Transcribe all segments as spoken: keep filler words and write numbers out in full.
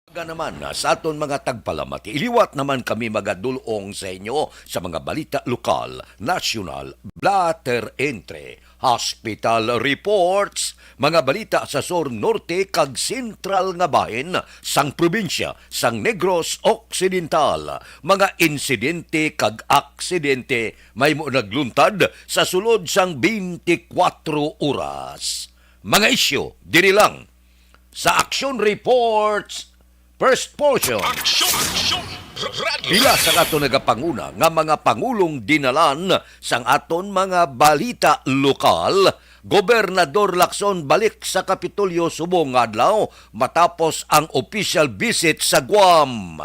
Aga naman, ah, sa aton mga tagpalamati, iliwat naman kami magadulong sa inyo sa mga balita lokal, nasyonal, blatter entre, hospital reports, mga balita sa sur, norte, kag sentral nga bahin sang probinsya sang Negros Occidental, mga insidente kag aksidente mahimo nagluntad sa sulod sang twenty-four oras. Mga isyu diri lang sa Action Reports First Portion. Action, action, radyo. Pila sa aton nagapanguna nga mga pangulong dinalan sang aton mga balita lokal, Gobernador Lacson balik sa Kapitolyo subong nga adlaw matapos ang official visit sa Guam.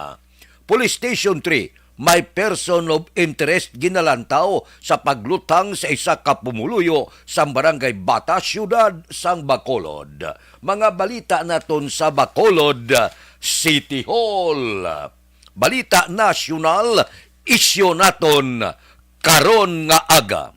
Police Station three, may person of interest ginalantaw sa paglutang sa isa ka pumuluyo sa Barangay Bata, siyudad sang Bacolod. Mga balita naton sa Bacolod City Hall. Balita nasyonal, isyu naton karon nga aga.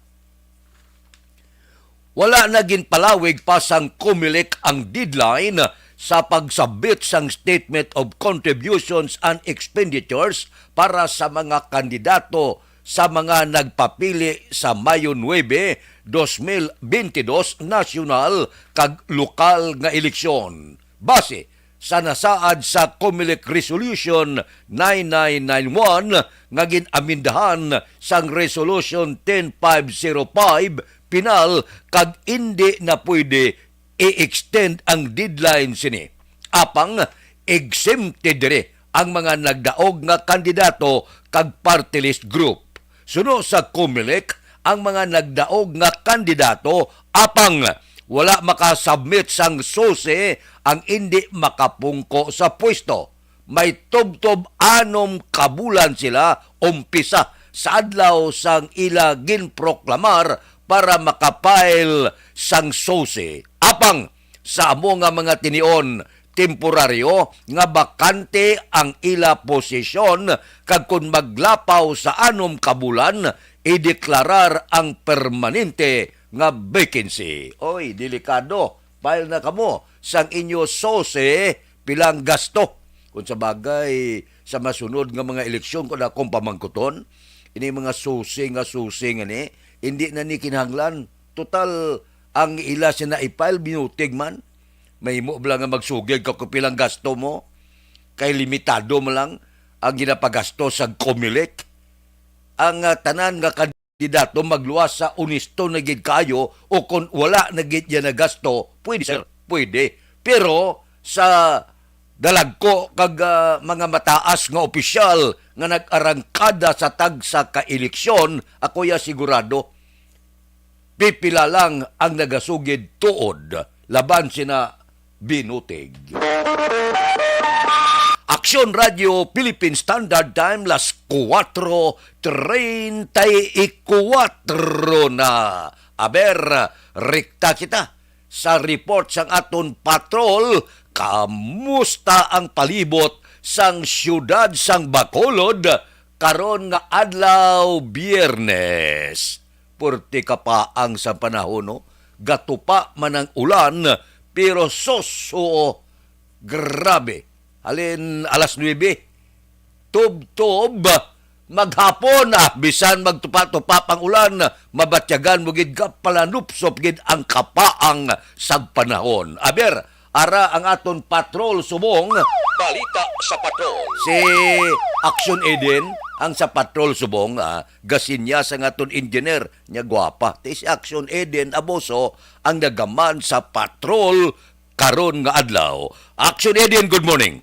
Wala na ginpalawig pa sang Comelec ang deadline sa pagsabit sang Statement of Contributions and Expenditures para sa mga kandidato sa mga nagpapili sa Mayo nuebe, dos mil bentidós nasyonal kag lokal nga eleksyon. Base sa nasaad sa Comelec Resolution nine nine nine one nga gin-amendahan sang Resolution ten five zero five, pinal kag indi na pwede i-extend ang deadline sini. Apang exempted diri ang mga nagdaog nga kandidato kag party list group. Suno sa Comelec, ang mga nagdaog nga kandidato apang wala makasubmit sang susi ang indi makapungko sa pwesto. May tubtob anom ka bulan sila umpisa sa adlaw sang ila ginproklamar para makapile sang susi. Apang sa amo nga mga tinion, temporaryo nga bakante ang ila posisyon, kag kon maglapaw sa anom ka bulan, ideklarar ang permanente nga vacancy. Oy, delikado. File na kamo sang inyo susi, pilang gasto. Kung sa bagay, sa masunod nga mga eleksyon, kung akong pamangkuton, ini mga susi nga susi nga ni, hindi na ni kinahanglan. Total, ang ila sina i-file, binutig man. Mahimo bala nga magsugid ka kung pilang gasto mo? Kay limitado man lang ang ginapagasto sa Comelec. Ang, ah, tanan nga kandidato magluwas sa onesto na gid kaayo, o kon wala na gid niya nagasto, pwede, sir, pwede. Pero sa dalagko kag, ah, mga mataas nga opisyal nga nag-arangkada sa tagsa ka eleksyon, ako ya sigurado, pipila lang ang nagasugid tuod laban sina binutig. Aksyon Radyo Philippine Standard Time, las kuwatro treinta y kuwatro na. Aber, rekta kita sa report sang aton patrol. Kamusta ang palibot sang siyudad sang Bacolod karon nga adlaw, Biyernes? Purti kapaang sang panahon, no? Gatupa man ang ulan, pero sus, oo, grabe. Halin alas nuebe, tubtob, maghapon, ah, bisan magtupa-tupa pang ulan, mabatyagan mo gid ka, palanupsop gid ang kapaang sang panahon. Aber, ara ang aton patrol subong. Balita sa patrol. Si Action Eden ang sa patrol subong, ah, gasinya sa aton engineer, nya gwapa. Ti si Action Eden Aboso ang nagaman sa patrol karon nga adlaw. Action Eden, good morning.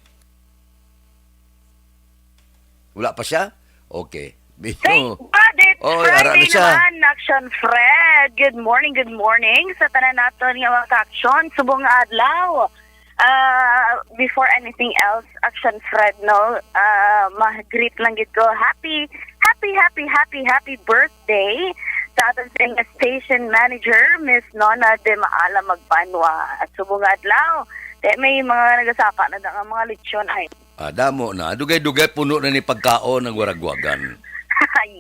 Wala pa siya? Okay. Thank God it's Oy, ara na Friday siya. Naman, Action Fred. Good morning, good morning sa tanan naton nga mga ka-action. Subong nga adlaw. Ah, before anything else, Action Fred, no? Ah, ma-greet lang gid ko. Happy, happy, happy, happy, happy birthday sa aton sa inyo station manager, Miss Nona de Maala Magbanwa. Subong nga adlaw. Kaya may mga nagasaka na nga mga lechon ay. Ah, damo na. Dugay-dugay puno na ni pagkaon ang waragwagan.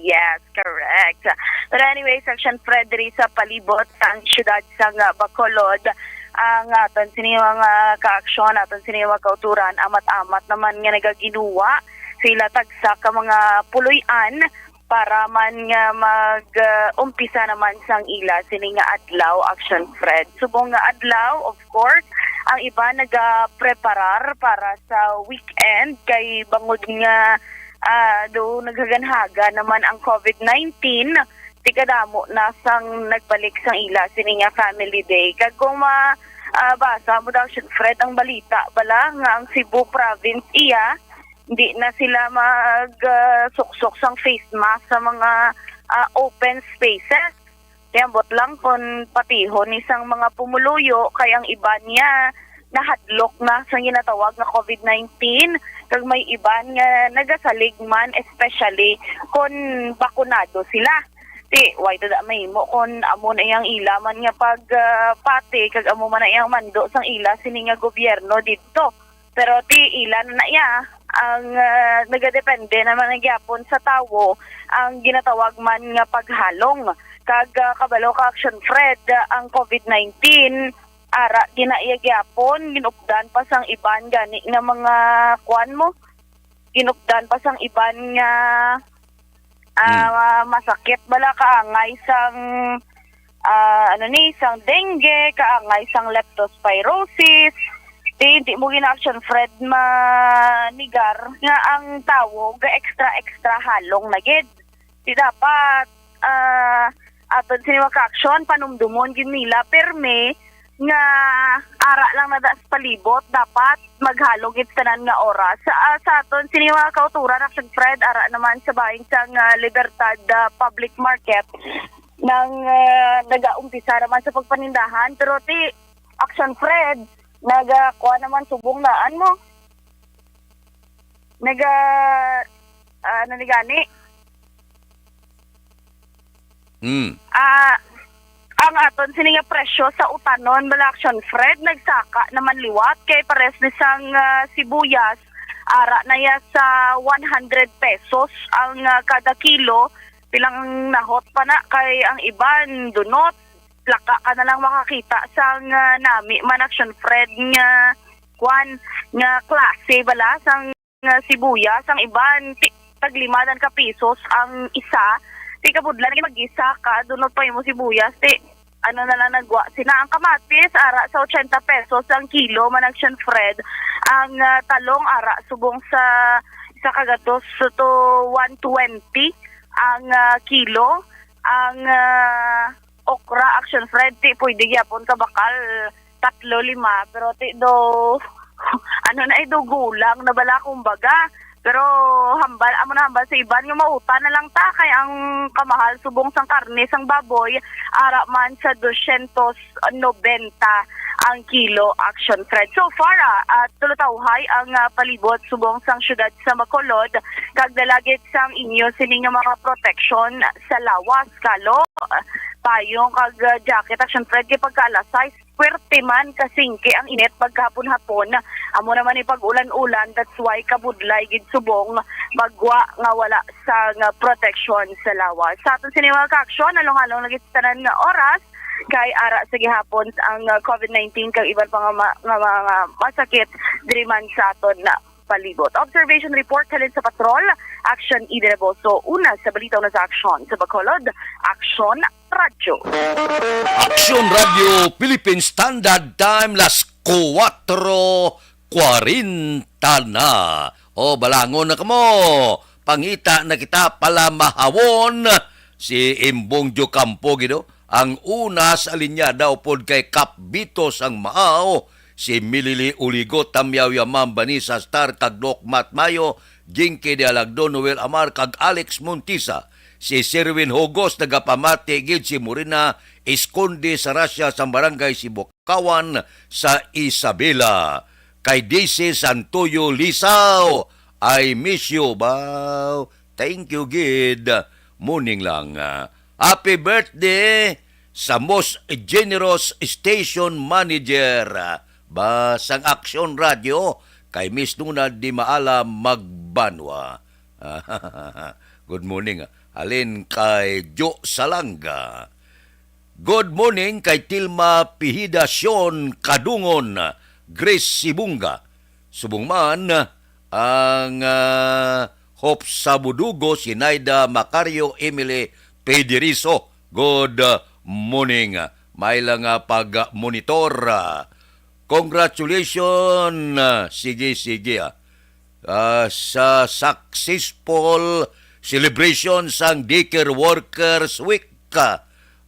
Yes, correct. Pero anyway, Action Fred, diri sa palibot sang siyudad sang, ah, Bacolod, Ang aton sini mga kaaksyon, aton sini mga kauturan, amat-amat naman nga nagaginuwa sila tagsa ka mga puloy-an para man nga mag, ah, umpisa naman sang ila sini nga adlaw, Action Fred. Subong nga adlaw, of course, ang iba nagapreparar para sa weekend kay bangod nga, ah, do naghaganhaga naman ang covid nineteen, ti kadamo na sang nagbalik sang ila sini nga family day. Kag kung ma, ah, basa mo daw, Action Fred, ang balita bala nga ang Cebu province iya, di na sila mag, ah, suksok sang face mask sa mga, ah, open spaces. Kay ambot lang kon patihon ni sang mga pumuluyo kay ang iban niya nahadlok na sa ginatawag nga covid nineteen, kag may iban nga nagasalig man, especially kon bakunado sila. Ti, way ta da mahimo kon amo na iyang ila man nga pag, ah, pati, kag amo man na iyang mando sang ila sini nga gobyerno didto. Pero ti ila na na iya ang, ah, nagadepende naman na gyapon sa tawo ang ginatawag man nga paghalong. Kag, ah, kabalo ka, Action Fred, ah, ang covid nineteen, ara, ginaiya gyapon, ginupdan pa sang iban gani nga mga, kuan mo, ginupdan pa sang iban nga, ah, masakit bala, kaangay sang, ah, ano ni, sang dengue, kaangay sang leptospirosis. Di, di mo gina, Action Fred, manigar nga ang tawo ga extra-extra halong na gid. Di dapat, ah, aton sini mga kaaksyon, panumdumon gid nila, permi nga ara lang na da sa palibot, dapat maghalong gid tanan nga oras. Sa, ah, sa aton sini mga kauturan, Action Fred, ara naman sa bahin sang, ah, Libertad, ah, Public Market, nang, ah, nagaumpisa naman sa pagpanindahan, pero ti, Action Fred, nagakuha naman subong naan mo. Naga, ah, ano ni gani? Mm. Ah, ang aton sini nga presyo sa utanon, bala, Action Fred, nagsaka naman liwat kay pares ni sang, ah, sibuyas, ara na ya sa one hundred pesos ang, ah, kada kilo. Pilang nahot pa na kay ang iban dunot, plaka ka na lang makakita sang, ah, nami man, Action Fred, nga kwan, nga klase bala sang, ah, sibuyas. Ang iban ti, tag lima dan ka pesos ang isa. Ti kabudlan lagi, mag-isa ka, dunot pa imo sibuyas, ti ano na lang nagwa sina. Ang kamatis ara sa ochenta pesos ang kilo man, Action Fred. Ang, ah, talong ara subong sa isa ka gatos to one twenty ang, ah, kilo. Ang, ah, okra, Action Fred, ti pwede gyapon kabakal tatlo, lima, pero ti do, ano na, eh, do gulang na bala, kumbaga. Pero hambal, amo na hambal sa iban nga mauta na lang ta, kay ang kamahal subong sang karne sang baboy, ara man sa dosyentos nobenta ang kilo, Action Fred. So far, ah, ah, tulutawhay ang, ah, palibot subong sang siyudad sa Bacolod, kag dalagit sang inyo sini nga mga proteksyon sa lawas, kalo, ah, payong kag, ah, jacket, Action Fred, kay pagka alas sais, puwerte man kasingki ang init paghapon-hapon. Amo naman ni pag-ulan-ulan, that's why kabudlay gid subong magwa nga wala sang proteksyon sa lawas. Sa aton sini mga kaaksyon, halong-halong lagi sa tanan nga oras, kay ara sa gihapon ang, uh, covid nineteen kag iban pa nga, ma-, nga mga masakit diri man sa aton na palibot. Observation report halin sa patrol, Action Eden Reboso, una sa balita, una sa aksyon. Sa Bacolod, Action Radyo. Action Radio Philippine Standard Time, las kuwatro kwarenta na. O, balangon na kamo. Pangita na kita, palamahawon. Si Imbong Diocampo, gido, ang una sa linya daw pod kay Kap Bito sang Maaw, si Milili Uligo, Tamyaw Yaman, Vanessa Star, kag Doc Matt Mayo, Jinky de Alagdo, Noel Amar, kag Alex Montisa. Si Sherwin Hugos, nagapamati gid si Morena Esconde sa Russia, sa barangay Sibukawan, sa Isabela. Kay D C Santoyo Lisaw, I miss you, baw. Thank you gid. Morning lang. Happy birthday sa most generous station manager, ba, sang Aksyon Radio, kay Miss Nuna Di Maala Magbanwa. Good morning, ah. Halin kay Jo Salanga. Good morning kay Tilma Pihida, Sean Kadungon, Grace Sibunga. Subong man ang, ah, Hope Sabudugo, Sinaida Macario, Emily Pediriso. Good, ah, morning. May lang, ah, pag-monitor. Ah, congratulations. Ah, sige, sige, ah. Ah, sa successful celebration sang Daycare Workers Week. Ah,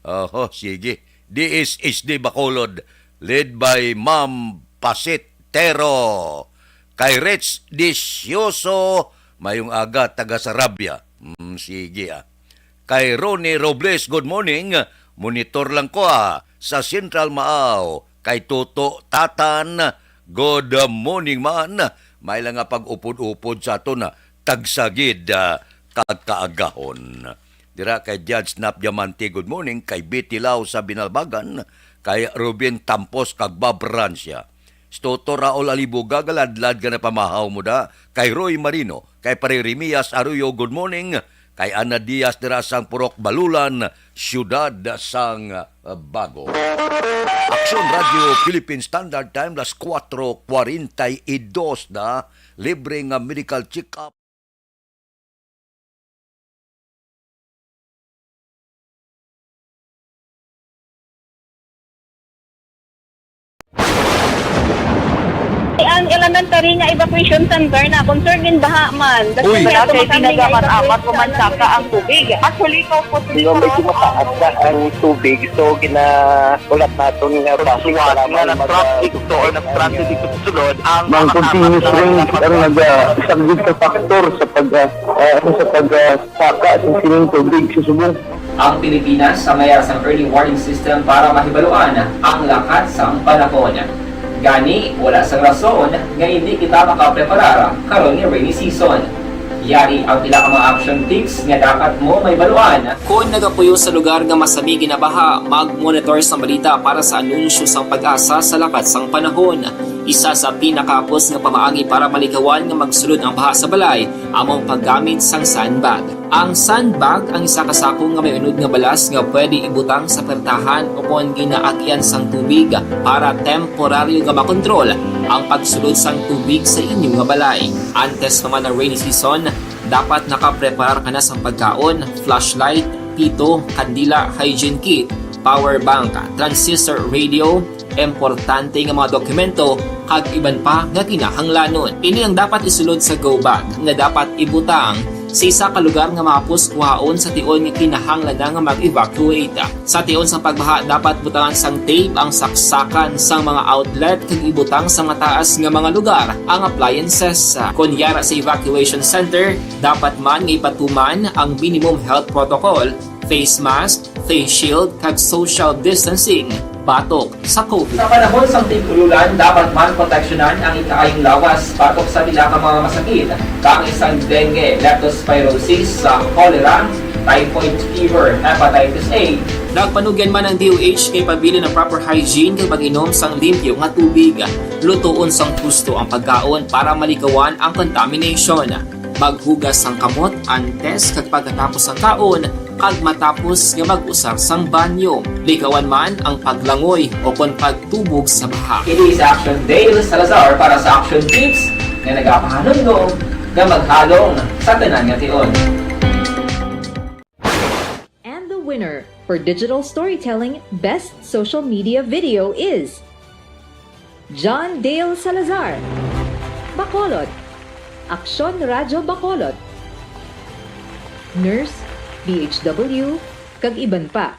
oho, sige. D S S D Bacolod, led by Ma'am Pasit Tero. Kay Rich Desioso, mayong aga, taga Sarabia. Mm, sige, ah. Kay Ronnie Robles, good morning. Monitor lang ko, ah, sa Central Maaw. Kay Toto Tatan, good morning man. May lang nga pag-upod-upod sa aton, ah, tagsagid, ah, kag kaagahon. Dira kay Judge Nap Diamante, good morning. Kay Betty Lau sa Binalbagan, kay Ruben Tampos kag Bob Rancia. Tutor Raul Alibuga, galadlad nga napamahaw mo da. Kay Roy Marino, kay Pare Remias Arroyo, good morning. Kay Ana Diaz dira sang Purok Balulan, siyudad sang, ah, Bago. Aksyon Radio Philippine Standard Time, las kuwatro kwarenta y dos na. Libre nga medical check-up. Ang elementary nga evacuation center na concerned in baha man. Uy. Wala kay pinagamat-amat o mansaka ang tubig. Actually, kaupos. Di ba, medyo mataas na ang tubig, so ginahulat naton nga traffic nga nag-traffic to or nag-transit dito sa sulod ang continuous rain ang nagasaglit sa factor sa pag, ah, ah, sa pag, ah, saka sa sining tubig sa subong. Ang Pilipinas sa mayar sang early warning system para mahibaluan ang lakat sang panahon. Gani, wala sang rason nga hindi kita makapreparar karon nga rainy season. Yari ang pila ka mga action tips nga dapat mo mahibaluan. Kon nagapuyo sa lugar nga masami ginabaha, mag-monitor sang balita para sa anunsyo sang PAGASA sa lakat sang panahon. Isa sa pinakahapos nga pamaagi para malikawan nga magsulod ang baha sa balay amo ang paggamit sang sandbag. Ang sandbag ang isa ka sako nga may unod nga balas nga pwede ibutang sa pertahan ukon ginaagian sang tubig para temporaryo nga makontrol ang pagsulod sang tubig sa inyo nga balay. Antes pa man ang rainy season, dapat nakapreparar ka na sang pagkaon, flashlight, pito, kandila, hygiene kit, power bank, transistor radio, importante nga mga dokumento, kag iban pa nga kinahanglanon. Ini ang dapat isulod sa go bag nga dapat ibutang sa isa ka lugar nga mahapos kuhaon sa tion nga kinahanglan na nga mag-evacuate. Sa tion sang pagbaha, dapat butangan sang tape ang saksakan sang mga outlet kag ibutang sa mataas nga mga lugar ang appliances. Kon yara sa evacuation center, dapat man nga ipatuman ang minimum health protocol, face mask, face shield, kag social distancing batok sa COVID. Sa panahon sang tig-ululan, dapat man proteksyonan ang ikaayong lawas batok sa pila ka mga masakit, kaangay sang dengue, leptospirosis, sa cholera, typhoid fever, hepatitis A. Nagpanugyan man ang D O H nga ipabilin ang proper hygiene kag pag-inom sang limpyo nga tubig. Lutoon sang husto ang pagkaon para malikawan ang contamination. Maghugas sang kamot antes kag pagkatapos sang kaon, kag matapos nga mag-usar sang banyo. Likawan man ang paglangoy o kon pagtubog sa baha. Ini si Action Dale Salazar para sa Action Tips nga nagapahanumdom nga maghalong sa tanan nga tion. And the winner for Digital Storytelling Best Social Media Video is John Dale Salazar, Bacolod, Aksyon Radyo Bacolod, Nurse, D H W, kag iban pa.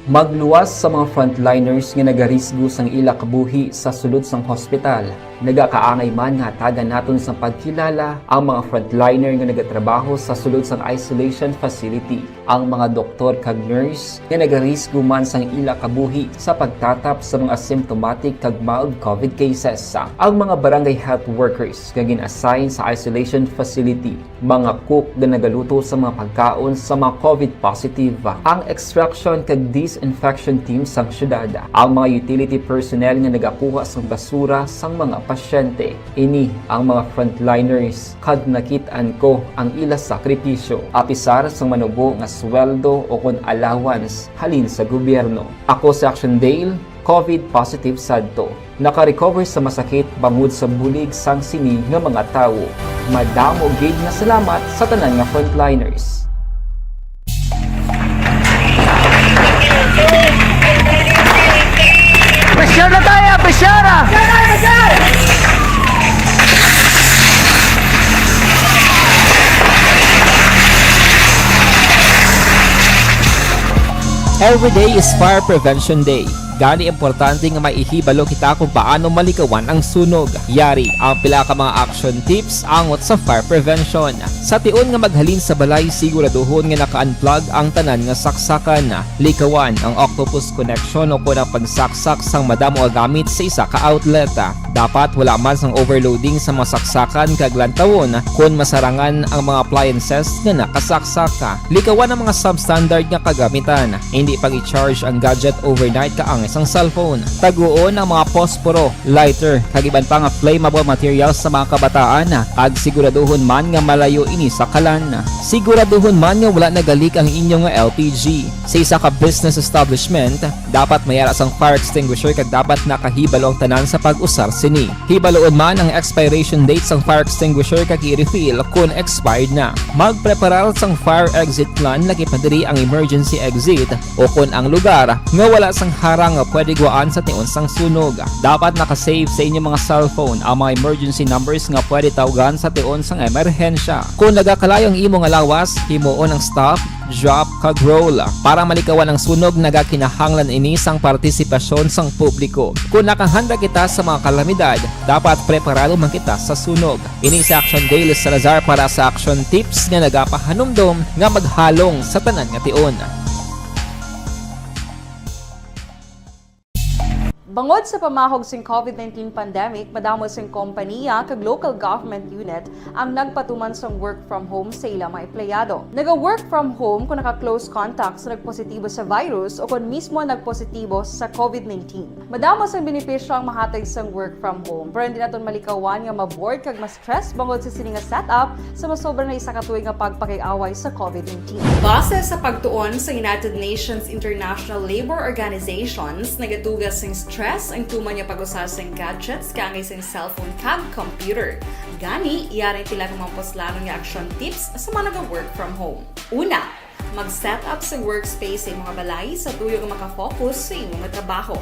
Magluwas sa mga frontliners nga nagarisgo sang ila kabuhi sa sulod sang hospital. Nagakaangay man nga hatagan naton sang pagkilala ang mga frontliner nga nagatrabaho sa sulod sang isolation facility, ang mga doktor kag nurse nga nagarisgo man sang ila kabuhi sa pagtatap sa mga asymptomatic kag mild COVID cases, ang mga barangay health workers nga gin-assign sa isolation facility, mga cook nga nagaluto sa mga pagkaon sa mga COVID positive, ang extraction kag disinfection team sang syudad, ang mga utility personnel nga nagakuha sang basura sang mga pasyente. Ini ang mga frontliners, kag nakit-an ko ang ila sakripisyo, apisar sang manubo nga sweldo o kon allowance halin sa gobyerno. Ako si Action Dale, COVID positive sadto. Naka-recover sa masakit bangod sa bulig sang sini nga mga tawo. Madamo gid nga salamat sa tanan nga frontliners. Pressure na tayo! Pressure! Every day is Fire Prevention Day. Gani, importante nga may ihibalo kita kung paano malikawan ang sunog. Yari ang pila ka mga action tips angot sa fire prevention. Sa tion nga maghalin sa balay, siguraduhon nga naka-unplug ang tanan nga saksakan. Likawan ang octopus connection o kon ang pagsaksak sang madamo nga gamit sa isa ka outlet. Dapat wala man sang overloading sa mga saksakan kag lantawon kon masarangan ang mga appliances nga nakasaksak. Likawan ang mga substandard nga kagamitan. Hindi pag-i-charge ang gadget overnight kaangay sang cellphone. Taguon ang mga posporo, lighter, kag iban pa nga flammable materials sa mga kabataan, kag siguraduhon man nga malayo ini sa kalan. Siguraduhon man nga wala nagalik ang inyo nga L P G. Sa isa ka business establishment, dapat may ara sang fire extinguisher kag dapat nakahibalo ang tanan sa pag-usar sini. Hibaloon man ang expiration date sang fire extinguisher kag i-refill kon expired na. Magpreparar sang fire exit plan, lakip na diri ang emergency exit o kon ang lugar nga wala sang harang nga pwede gwaan sa tion sang sunog. Dapat naka-save sa inyo mga cellphone ang mga emergency numbers nga pwede tawgan sa tion sang emerhensya. Kon nagakalayo ang imo nga lawas, himuon ang stop, drop, kag roll. Para malikawan ang sunog, nagakinahanglan ini sang partisipasyon sang publiko. Kon nakahanda kita sa mga kalamidad, dapat preparado man kita sa sunog. Ini si Action Dale Salazar para sa Action Tips nga nagapahanumdom nga maghalong sa tanan nga tion. Bangod sa pamahog sing COVID nineteen pandemic, madamo sing kompaniya kag local government unit ang nagpatuman sang work from home sa ila mga empleyado. Naga-work from home kon naka-close contact sa nagpositibo sa virus o kon mismo nagpositibo sa COVID nineteen. Madamo sang benepisyo ang mahatag sang work from home, pero hindi naton malikawan nga ma-bored kag ma-stress bangod sa sini nga setup sa masobra na isa ka tuig nga pagpakig-away sa COVID nineteen. Base sa pagtuon sa United Nations International Labor Organizations, nagatuga sing stress ang tuman nga pag-usa sing gadgets kaangay sing cellphone kag computer. Gani, yari ang pila ka mga puslanon nga action tips sa mga naga-work from home. Una, mag-set up sa workspace sa imo nga balay sa tuyo nga maka-focus sa imo nga trabaho.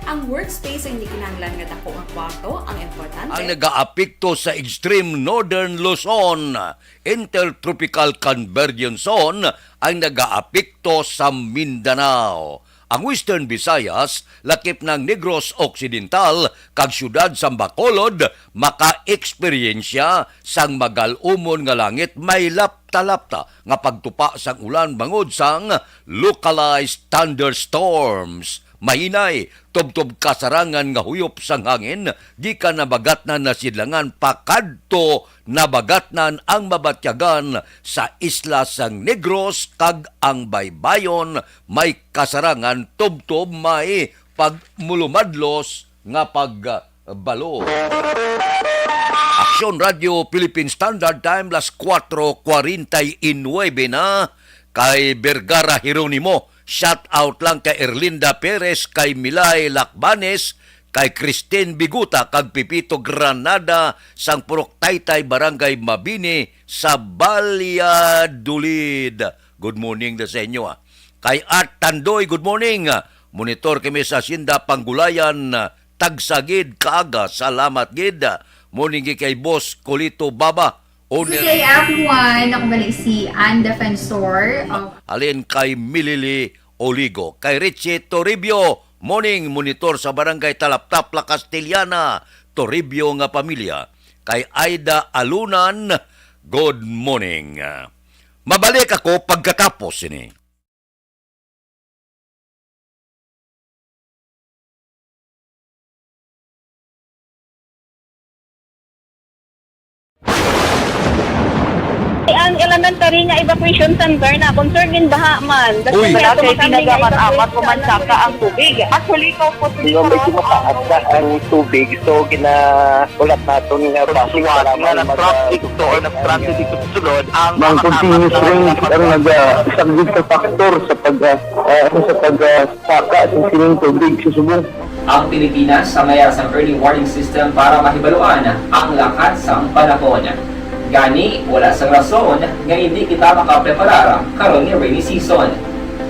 Ang workspace ay hindi kinahanglan nga dako nga kwarto, ang importante. Ang nagaapekto sa extreme northern Luzon, Intertropical Convergence Zone ang nagaapekto sa Mindanao. Ang Western Visayas, lakip na ang Negros Occidental, kag siyudad sang Bacolod, maka-eksperyensya sang magal-umon nga langit may lapta-lapta nga pagtupa sang ulan bangod sang localized thunderstorms. Mahinay, tubtob kasarangan nga huyop sang hangin gikan Nabagatnan, Nasidlangan pakadto Nabagatnan ang mabatyagan sa isla sang Negros kag ang baybayon may kasarangan tubtob may pagmulumadlos nga pagbalo. Aksyon Radio Philippine Standard Time, las kuwatro kwarenta y nuebe na. Kay Vergara Jeronimo, shout out lang kay Erlinda Perez, kay Milay Lacbanes, kay Christine Biguta, kag Pepito Granada sang Purok Taytay, Barangay Mabini sa Valladolid. Good morning da sa inyo, ah. Kay Art Tandoy, good morning. Monitor kami sa Hacienda Panggulayan, tagsa gid kaaga. Salamat gid. Morning gid kay Boss Colito Baba, owner. Good day, everyone. Ako gali si Ann Defensor of Halin kay Milili Oligo. Kay Richie Toribio, morning, monitor sa Barangay Talaptap, La Castellana, Toribio nga pamilya. Kay Aida Alunan, good morning. Mabalik ako pagkatapos sini. Ang elementary nga evacuation center na concern in baha man. Uy. Wala kay ginagamit-amat o mansaka ang tubig. Actually, ikaw po, medyo mataas na ang tubig, so gina-, ulat naton nga basi nga nag-traffic to or nag-transit dito sa sulod ang mga continuous rains ang nag-, ah, isang big factor sa pag, ah, ah, sa pag, ah, saka sa sining tubig sa subong. Ang Pilipinas ang may sang early warning system para mahibaluan ang lakat sang panahon. Gani, wala sang rason nga hindi kita makapreparar karon nga rainy season.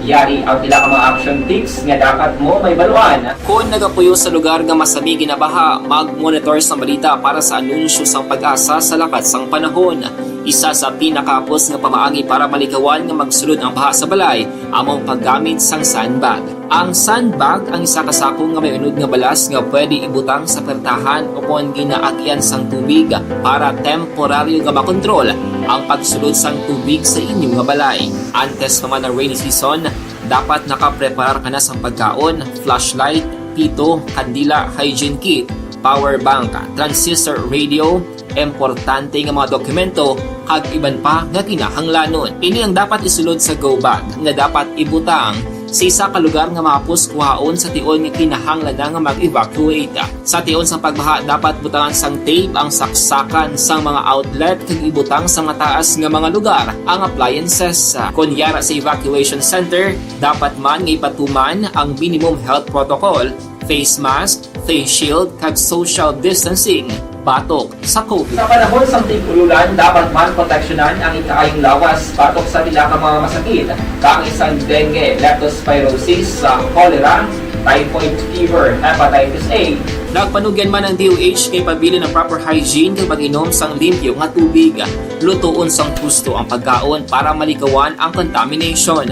Yari ang pila ka mga action tips nga dapat mo mahibaluan. Kon nagapuyo sa lugar nga masami ginabaha, mag-monitor sa balita para sa anunsyo sang PAGASA sa lakat sang panahon. Isa sa pinakahapos nga pamaagi para malikawan nga magsulod ang baha sa balay amo ang paggamit sang sandbag. Ang sandbag ang isa ka sako nga may unod nga balas nga pwede ibutang sa pertahan o kon ginaagyan sang tubig para temporaryo nga makontrol ang pagsulod sang tubig sa inyo nga balay. Antes pa man ang rainy season, dapat nakapreparar ka na sang pagkaon, flashlight, pito, kandila, hygiene kit, power bank, transistor radio, importante nga mga dokumento, kag iban pa nga kinahanglanon. Ini ang dapat isulod sa go bag nga dapat ibutang sa isa ka lugar nga mahapos kuhaon sa tion nga kinahanglan na nga mag-evacuate. Sa tion sang pagbaha, dapat butangan sang tape ang saksakan sang mga outlet kag ibutang sa mataas nga mga lugar ang appliances. Kon yara sa evacuation center, dapat man nga ipatuman ang minimum health protocol, face mask, face shield, kag social distancing batok sa COVID. Sa panahon sang tig-ululan, dapat man proteksyonan ang ikaayong lawas batok sa pila ka mga masakit, kaangay sang dengue, leptospirosis, sa cholera, typhoid fever, hepatitis A. Nagpanugyan man ang D O H nga ipabilin ang proper hygiene kag pag-inom sang limpyo nga tubig. Lutoon sang husto ang pagkaon para malikawan ang contamination.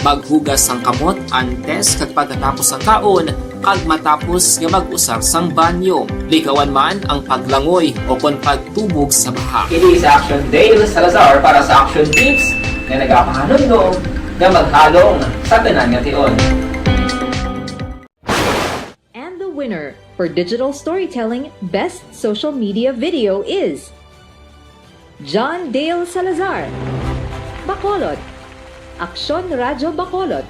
Maghugas sang kamot antes kag pagkatapos sang kaon kag matapos nga mag-usar sang banyo. Likawan man ang paglangoy o kon pagtubog sa baha. Ini si Action Dale Salazar para sa Action Tips nga nagapahanumdom nga maghalong sa tanan nga tion. And the winner for digital storytelling best social media video is John Dale Salazar, Bacolod, Aksyon Radyo Bacolod,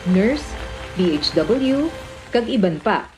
Nurse, D H W, kag iban pa.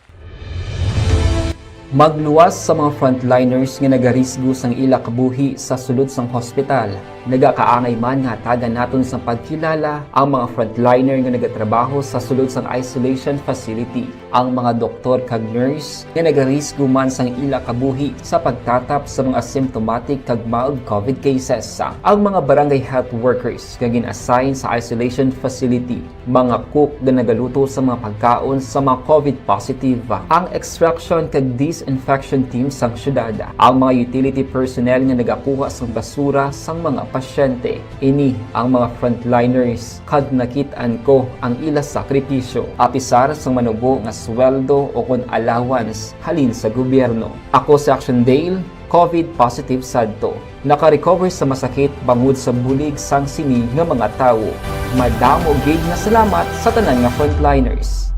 Magluwas sa mga frontliners nga nagarisgo sang ila kabuhi sa sulod sang hospital. Nagakaangay man nga hatagan naton sang pagkilala ang mga frontliner nga nagatrabaho sa sulod sang isolation facility, ang mga doktor kag nurse nga nagarisgo man sang ila kabuhi sa pagtatap sa mga symptomatic kag mild COVID cases, ang mga barangay health workers nga gin-assign sa isolation facility, mga cook nga nagaluto sa mga pagkaon sa mga COVID positive, ang extraction kag disinfection team sang syudad, ang mga utility personnel nga nagakuha sang basura sang mga pasyente. Ini ang mga frontliners, kag nakit-an ko ang ila sakripisyo, apisar sang manubo nga sweldo o kon allowance halin sa gobyerno. Ako si Action Dale, COVID positive sadto. Naka-recover sa masakit bangod sa bulig sang sini nga mga tawo. Madamo gid nga salamat sa tanan nga frontliners.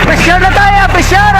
Pressure na tayo! Pressure!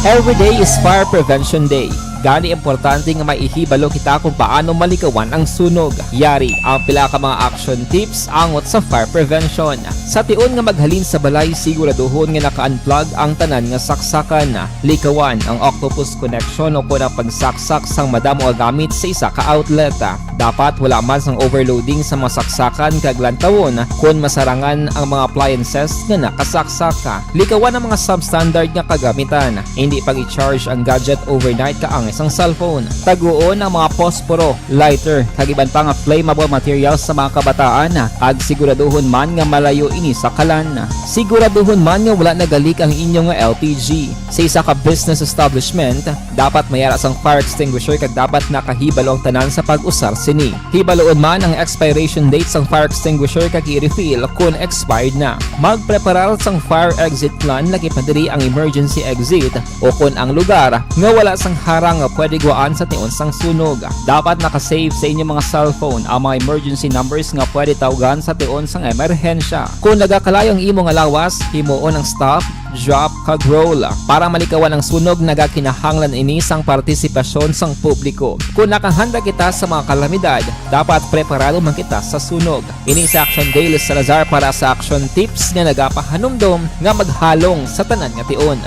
Every day is Fire Prevention Day. Gani, importante nga maihibalo kita kung paano malikawan ang sunog. Yari ang pila ka mga action tips angot sa fire prevention. Sa tion nga maghalin sa balay, siguraduhon nga naka-unplug ang tanan nga saksakan. Likawan ang octopus connection o kon ang pagsaksak sang madamo nga gamit sa isa ka outlet. Dapat wala man sang overloading sa mga saksakan kag lantawon kon masarangan ang mga appliances nga nakasaksak. Likawan ang mga substandard nga kagamitan. Hindi pag-i-charge ang gadget overnight kaangay sang cellphone. Taguon ang mga posporo, lighter, kag iban pa nga flammable materials sa mga kabataan, kag siguraduhon man nga malayo ini sa kalan. Siguraduhon man nga wala nagalik ang inyo nga L P G. Sa isa ka business establishment, dapat may ara sang fire extinguisher kag dapat nakahibalo ang tanan sa pag-usar sini. Hibaluon man ang expiration date sang fire extinguisher kag i-refill kon expired na. Magpreparar sang fire exit plan, lakip na diri ang emergency exit o kon ang lugar nga wala sang harang nga pwede gwaan sa tion sang sunog. Dapat naka-save sa inyong mga cellphone ang mga emergency numbers nga pwede tawgan sa tion sang emerhensya. Kung nagakalayo ang imo nga lawas, himuon ang stop, drop, kag roll. Para malikawan ang sunog, nagakinahanglan ini sang partisipasyon sang publiko. Kung nakahanda kita sa mga kalamidad, dapat preparado man kita sa sunog. Ini si Action Dale Salazar para sa Action Tips nga nagapahanumdom nga maghalong sa tanan nga tion.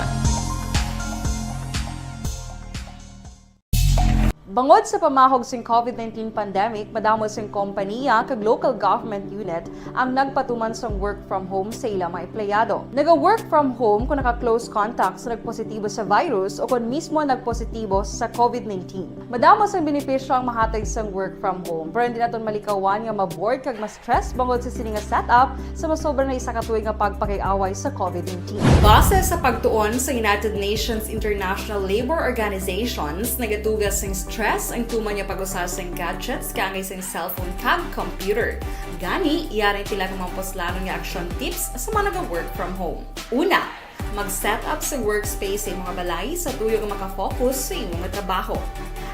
Bangod sa pamahog sing covid nineteen pandemic, madamo sing kompanya kag local government unit ang nagpatuman sang work from home sa ila mga empleyado. Naga-work from home kung naka-close contact sa nagpositibo sa virus o kon mismo nagpositibo sa covid nineteen. Madamo sang benepisyo ang mahatag sang work from home, pero hindi naton malikawan nga ma-bored kag ma-stress bangod sa sini nga setup sa masobra na isa ka tuig nga pagpakig-away sa covid nineteen. Base sa pagtuon sa United Nations International Labour Organizations, nagatuga sing stress ang tuman nga pag-usa sing gadgets kaangay sing cellphone kag computer. Gani, yari pila ka mga puslanon nga action tips sa mga naga-work from home. Una, mag-set up sa workspace sa imong balay sa tuyo nga makafocus sa imong trabaho.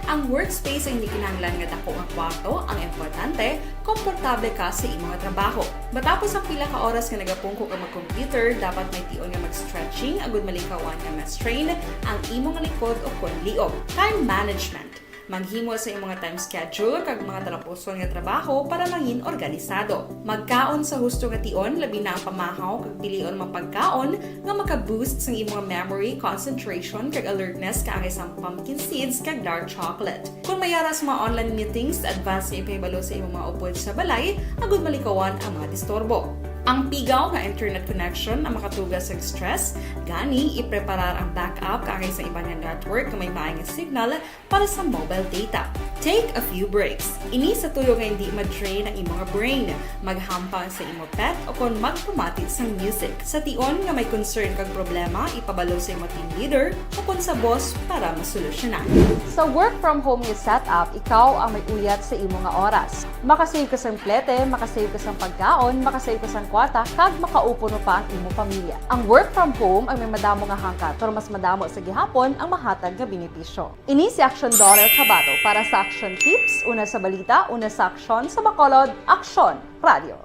Ang workspace ay hindi kinahanglan nga dako nga kwarto, ang importante, komportable ka sa imong trabaho. Matapos ang pila ka oras nga nagapungko ka mag-computer, dapat may tion nga mag-stretching agud malikawan nga ma-strain ang imong likod o kon liog. Time management. Maghimo sa imong time schedule kag mga talapuson nga trabaho para mangin organisado. Magkaon sa husto nga tion, labi na ang pamahaw kag pilion mga pagkaon nga maka-boost sang imong memory, concentration, kag alertness kaangay sang pumpkin seeds kag dark chocolate. Kung may ara sa mga online meetings, advance nga ipahibalo sa imong mga upod sa balay agud malikawan ang mga disturbo. Ang pigaw nga internet connection ang makatuga sa stress, gani ipreparar ang backup kaangay sa iban nga network nga may maay nga signal para sa mobile data. Take a few breaks. Ini sa tuyo nga hindi ma-drain ang imong brain. Maghampang sa imo pet o kon magpamati sang music. Sa tion nga may concern kag problema, ipabalo sa imo team leader o kon sa boss para masolusyonan. Sa work from home nga setup, ikaw ang may uyat sa imo nga oras. Makasave ka sang plete, makasave ka sang pagkaon, makasave ka sang kwarta, kag makaupo pa ang imo pamilya. Ang work from home ang may madamo nga hangkat, pero mas madamo sa gihapon ang mahatag nga benepisyo. Ini si Action Daughter Kabato para sa Action Tips, una sa balita, una sa aksyon, sa Bacolod, Aksyon Radio.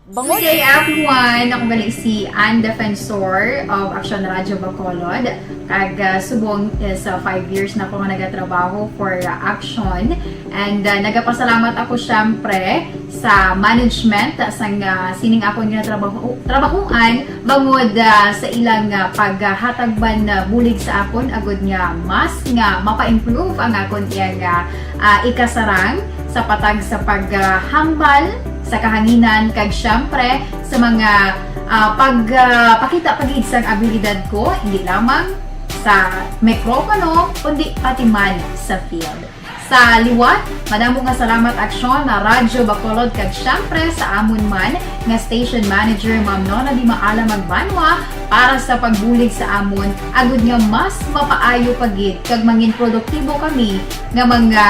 Bangod Good day, everyone. Ako gali si Ann Defensor of Action Radio Bacolod. Kag, ah, subong is, ah, five years na ko nga nagatrabaho for, ah, Action. And, ah, nagapasalamat ako, syempre, sa management, ah, sang, ah, sining akon nga trabaho, trabahoan, bangod, ah, sa ilang, ah, paghatag man, ah, bulig sa akon, agud nga mas nga mapa-improve ang akon iyang, ah, ah, ikasarang sa patag sa paghambal sa kahanginan, kag syempre sa mga, ah, pag, ah, pakita pa gid sang abilidad ko, hindi lamang sa mikropono, kundi pati man sa field. Sa liwat, madamo nga salamat, Aksyon na Radyo Bacolod, kag syempre sa amon man nga station manager, Ma'am Nona Di Maala Magbanwa, para sa pagbulig sa amon, agud nga mas mapaayo pa gid kag mangin produktibo kami nga mga,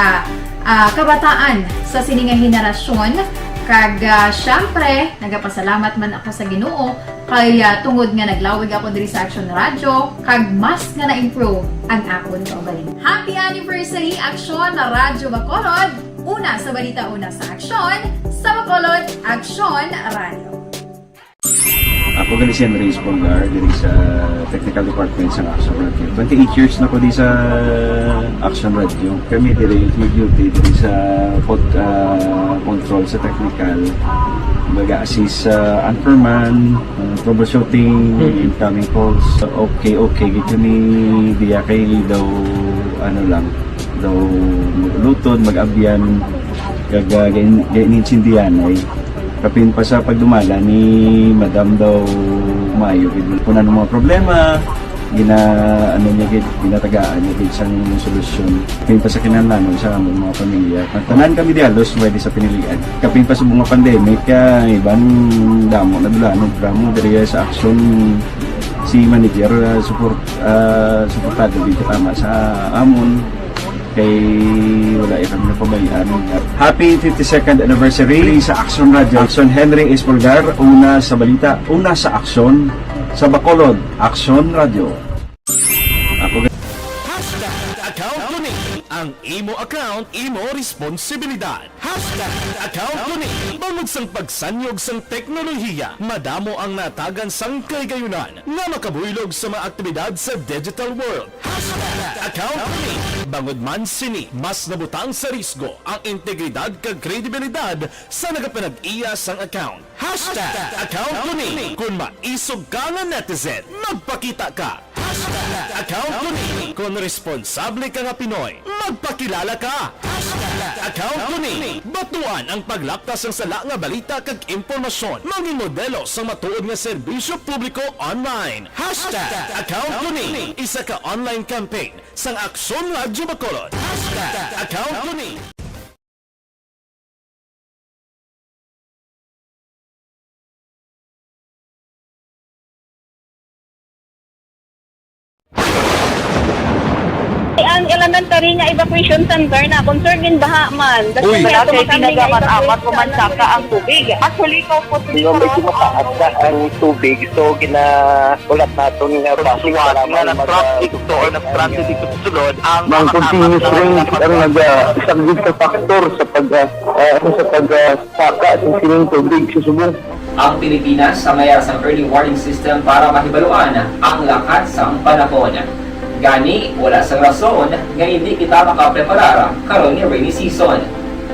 ah, kabataan sa sini nga henerasyon. Kag, ah, syempre, nagapasalamat man ako sa Ginoo kay, ah, tungod nga naglawig ako diri sa Action Radio, kag mas nga na-improve ang akon kaugalingon. Happy anniversary, Action na Radyo Bacolod! Una sa balita, una sa aksyon, sa Bacolod, Action Radio. Ako gali si Henry Espolgar, diri sa technical department sa Action Radio. Twenty-eight years na ko di sa Action Radio. Kami diri nag-duty diri sa pod-, ah, control sa technical. Mag-assist sa anchorman, ah, troubleshooting, incoming calls. Okay, okay gid kami diya kay daw, ano lang, daw lutod, mag-abyan, kag, ah, gain-, gain-, insindihan ay. Kapin pa sa pagdumala ni Madam daw maayo gid. Kung ano mga problema, gina-, ano niya gid, ginatagaan niya gid sang solusyon. Kapin pa sa kinahanglanon sa among mga pamilya. Ang tanan kami di halos pwede sa pinilian. Kapin pa sa mga pandemic, kaya iban damo na dula, no, drama diri sa Action. Si manager, ah, support, ah, suportado gid tama sa amon. Kay wala kami napabayaan. Happy fifty-second anniversary sa Action Radio. Action Henry Espolgar, una sa balita, una sa aksyon, sa Bacolod, Action Radio. Ako Hashtag account Ang imo account, imo responsibilidad. Hashtag account ko ni. Bangod sang pagsanyog sang teknolohiya, madamo ang natagan sang kahigayunan nga makabuylog sa mga aktibidad sa digital world. Hashtag account ko ni. Bangod man sini, mas nabutang sa risgo ang integridad kag kredibilidad sa nagapanag-iya sang account. Hashtag account ko ni. Kung maisog ka nga netizen, magpakita ka. Hashtag account ko ni. Kung responsable ka nga Pinoy, magpakilala ka. Hashtag account ko ni. Batuan ang paglapta sang sala nga balita kag impormasyon. Mangin modelo sang matuod nga serbisyo publiko online. Hashtag account ko ni. Isa ka online campaign sang Aksyon Radyo Bacolod. Hashtag account ko ni. Ang elementary nga evacuation center na concern gin baha man. Uy. Wala kay tinaga man amat o mansaka ang tubig. Actually, ko po Medyo mataas na ang tubig, so ginaulat naton nga basi nga nag-traffic to or nag-transit dito sa sulod ang mga continuous rains ang nag-, ah, isang big factor sa pag, ah, ah, sa pag, ah, saka sa sining tubig sa subong. Ang Pilipinas ang may sang early warning system para mahibaluan ang lakat sang panahon. Gani, wala sang rason nga hindi kita makapreparar karon nga rainy season.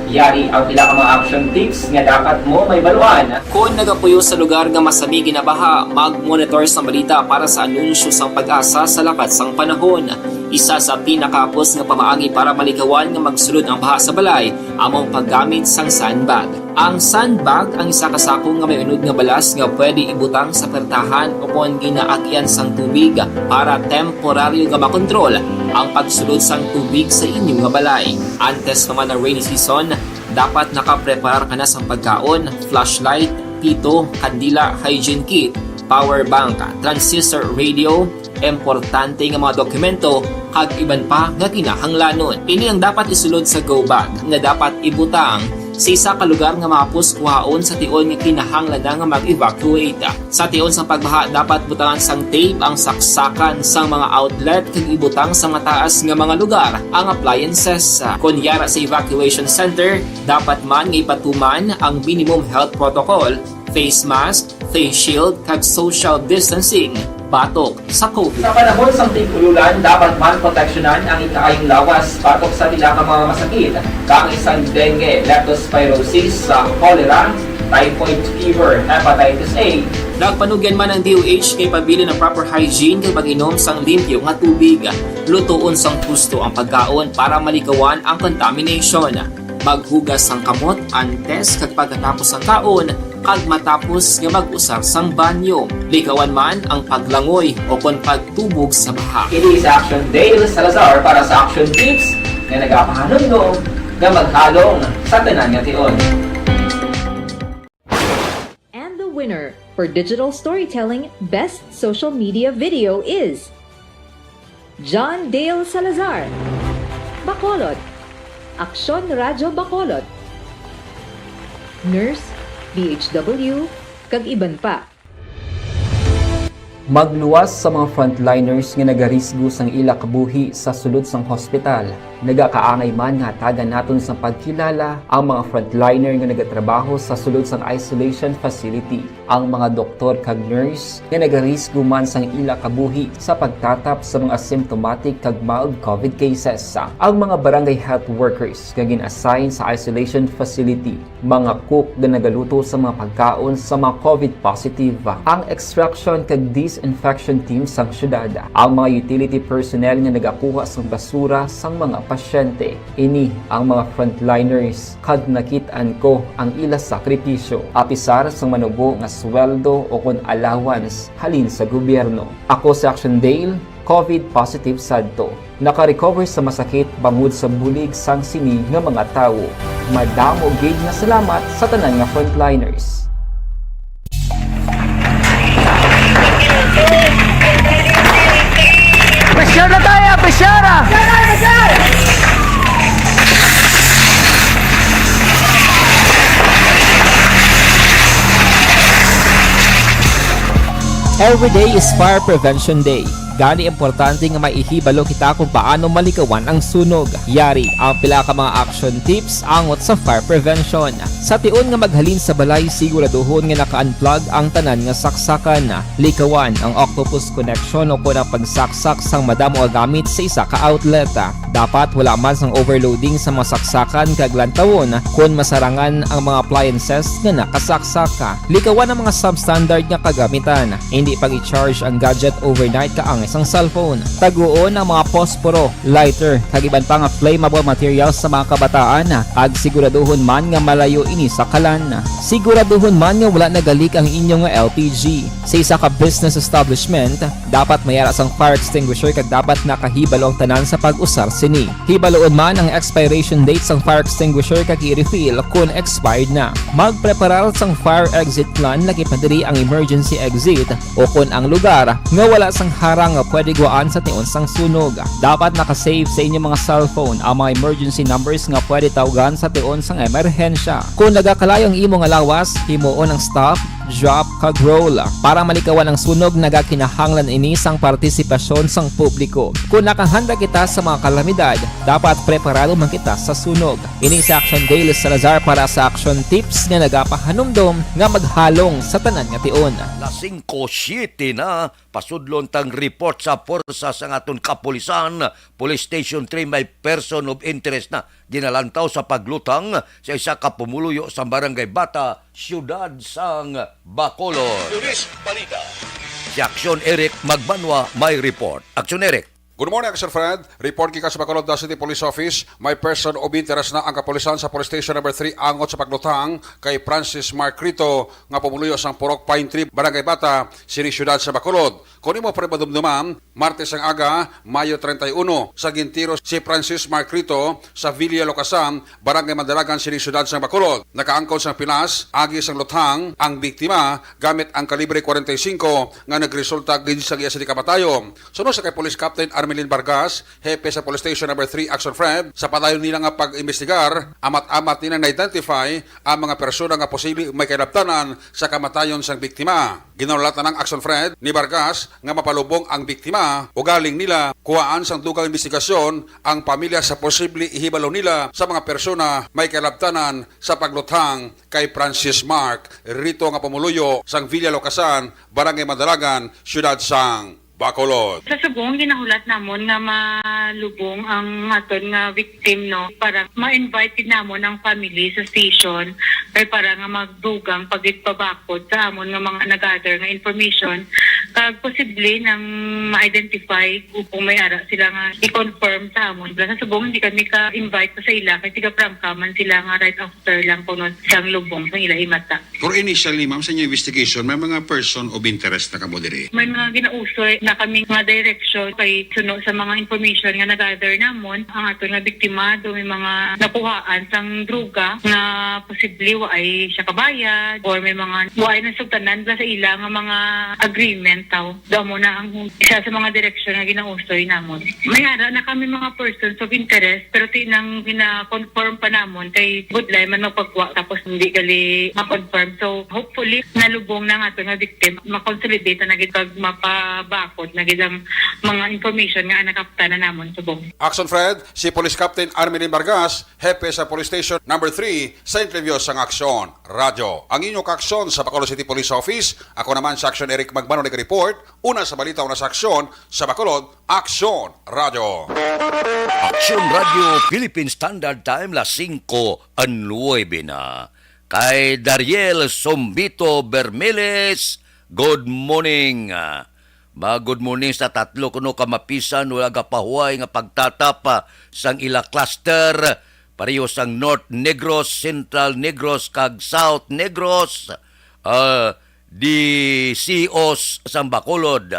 Yari ang pila ka mga action tips nga dapat mo mahibaluan. Kon nagapuyo sa lugar nga masami ginabaha, mag-monitor sang balita para sa anunsyo sang PAGASA sa lakat sang panahon. Isa sa pinakahapos nga pamaagi para malikawan nga magsulod ang baha sa balay amo ang paggamit sang sandbag. Ang sandbag ang isa ka sako nga may unod nga balas nga pwede ibutang sa pertahan ukon ginaagian sang tubig para temporaryo nga makontrol ang pagsulod sang tubig sa inyo nga balay. Antes pa man ang rainy season, dapat nakapreparar ka na sang pagkaon, flashlight, pito, kandila, hygiene kit, power bank, transistor radio, importante nga mga dokumento, kag iban pa nga kinahanglanon. Ini ang dapat isulod sa go bag nga dapat ibutang sa isa ka lugar nga mahapos kuhaon sa tion nga kinahanglan na nga mag-evacuate. Sa tion sang pagbaha, dapat butangan sang tape ang saksakan sang mga outlet kag ibutang sa mataas nga mga lugar ang appliances. Kon yara sa evacuation center, dapat man nga ipatuman ang minimum health protocol, face mask, face shield, kag social distancing batok sa COVID. Sa panahon sang tig-ululan, dapat man proteksyonan ang ikaayong lawas batok sa pila ka mga masakit, kaangay sang dengue, leptospirosis, sa cholera, typhoid fever, hepatitis A. Nagpanugyan man ang D O H nga ipabilin ang proper hygiene kag pag-inom sang limpyo nga tubig. Lutoon sang husto ang pagkaon para malikawan ang contamination. Maghugas sang kamot antes kag pagkatapos sang kaon, kag matapos nga mag-usar sang banyo. Likawan man ang paglangoy ukon pagtubog sa baha. Ini si Action Dale Salazar para sa Action Tips nga nagapahanumdom nga maghalong sa tanan nga tion. And the winner for digital storytelling best social media video is John Dale Salazar, Bacolod, Aksyon Radyo Bacolod, nurse, D H W, kag iban pa. Magluwas sa mga frontliners nga nagarisgo sang ila kabuhi sa sulod sang hospital. Nagakaangay man nga hatagan naton sang pagkilala ang mga frontliner nga nagatrabaho sa sulod sang isolation facility, ang mga doktor kag nurse nga nagarisgo man sang ila kabuhi sa pagtatap sa mga asymptomatic kag mild COVID cases, ang mga barangay health workers nga gin-assign sa isolation facility, mga cook nga nagaluto sa mga pagkaon sa mga COVID positive, ang extraction kag disinfection team sang syudad, ang mga utility personnel nga nagakuha sang basura sang mga pasyente. Ini ang mga frontliners, kag nakit-an ko ang ila sakripisyo, apisar sang manubo nga sweldo ukon allowance halin sa gobyerno. Ako si Action Dale, COVID positive sadto. Naka-recover sa masakit bangod sa bulig sang sini nga mga tawo. Madamo gid nga salamat sa tanan nga frontliners. Pressure na tayo! Pressure! Every day is Fire Prevention Day. Gani, importante nga maihibalo kita kung paano malikawan ang sunog. Yari ang pila ka mga action tips angot sa fire prevention. Sa tion nga maghalin sa balay, siguraduhon nga naka-unplug ang tanan nga saksakan. Likawan ang octopus connection o kon ang pagsaksak sang madamo nga gamit sa isa ka outlet. Dapat wala man sang overloading sa mga saksakan kag lantawon kon masarangan ang mga appliances nga nakasaksak. Likawan ang mga substandard nga kagamitan. Hindi pag-i-charge ang gadget overnight kaangay sang cellphone. Taguon ang mga posporo, lighter, kag iban pa nga flammable materials sa mga kabataan, kag siguraduhon man nga malayo ini sa kalan. Siguraduhon man nga wala nagalik ang inyo nga L P G. Sa isa ka business establishment, dapat may ara sang fire extinguisher kag dapat nakahibalo ang tanan sa pag-usar sini. Hibaloon man ang expiration date sang fire extinguisher kag i-refill kon expired na. Magpreparar sang fire exit plan, lakip na diri ang emergency exit o kon ang lugar nga wala sang harang nga pwede guwaan sa tion sang sunog. Dapat naka-save sa inyo mga cellphone ang mga emergency numbers nga pwede tawgan sa tion sang emerhensya. Kon nagakalayo ang imo nga lawas, himuon ang stop, drop, kag roll. Para malikawan ang sunog, nagakinahanglan ini sang partisipasyon sang publiko. Kon nakahanda kita sa mga kalamidad, dapat preparado man kita sa sunog. Ini si Action Dale Salazar para sa Action Tips nga nagapahanumdom nga maghalong sa tanan nga tion. Las singko siete na, pasudlon tang report sa pwersa sang aton kapulisan. Police Station three may person of interest na ginalantaw sa paglutang sa isa ka pumuluyo sa Barangay Bata, siyudad sang Bacolod. Police Balita. Si Action Eric Magbanwa may report. Action Eric. Good morning, Action Fred. Report gikan sa Bacolod City Police Office, may person of interest na ang kapulisan sa Police Station Number Three angot sa paglutang kay Francis Mark Rito nga pumuluyo sang Purok Pine Tree, Barangay Bata, sini siyudad sa Bacolod. Kon imo pa madumduman, Martes ang aga, Mayo treinta y uno, sa gintiro si Francis Mark Rito sa Villa Locasan, Barangay Madalagan, sini siyudad sang Bacolod. Nakaangkon sang pilas agi sang luthang ang biktima gamit ang kalibre forty-five nga nagresulta gid sang iya sini kamatayon. Suno sa kay Police Captain Armelin Vargas, hepe sa Police Station Number Three Action Fred, sa padayon nila nga pag-imbestigar, amat-amat nila na-identify ang mga persona nga posible may kailabtanan sa kamatayon sang biktima. Ginaulat na ng Action Fred ni Vargas nga mapalubong ang biktima, ugaling nila kuhaan sang dugang imbestigasyon ang pamilya sa posible ihibalo nila sa mga persona may kailabtanan sa pagluthang kay Francis Mark Rito nga pumuluyo sang Villa Locasan, Barangay Madalagan, siyudad sang Bacolod. Sa subong, ginahulat namon nga malubong ang aton nga victim, no, para ma-invite gid namon ang family sa station kay para nga magdugang pagpabakod sa amon nga mga nag-gather nga information, kag posible nang ma-identify kung may ara sila nga i-confirm sa amon. Sa subong, hindi kami ka-invite pa sa ila kay tiga-Prangka man sila nga right after lang kuno sang lubong sa ila himata. Pero initially, ma'am, sa inyong investigation, may mga person of interest na kamo diri? May mga ginausoy na kami nga direksyon kay suno sa mga information nga na-gather namon. Ang aton nga biktima, do may mga nakuhaan sang droga nga posible waay siya kabayad or may mga waay nasugtanan bala sa ila nga mga agreement taw. Do mo na ang isa sa mga direksyon nga ginausoy namon. May ara na kami mga persons of interest, pero ti nang gina-confirm pa namon kay budlay man magpagwa tapos hindi gali ma-confirm. So, hopefully, nalubong na nga to nga victim, ma-consolidate na gid kag mapabakod na gid ang mga information nga nakapta na namon subong. Action Fred, si Police Captain Armelin Vargas, hepe sa Police Station Number Three, sa interview sang Aksyon Radyo. Ang inyo kaaksyon sa Bacolod City Police Office, ako naman sa Action Eric Magmano nag-report, una sa balita, una sa aksyon, sa Bacolod, Aksyon Radyo. Aksyon Radyo Philippine Standard Time, las singko nuebe na. Kay Dariel Sombito Bermeles, good morning. Ma-good morning sa tatlo kuno ka mapisan wala gapahuway nga pagtatap, ah, sang ila cluster, pareho sang North Negros, Central Negros, kag South Negros, ah, D C Os sang Bacolod.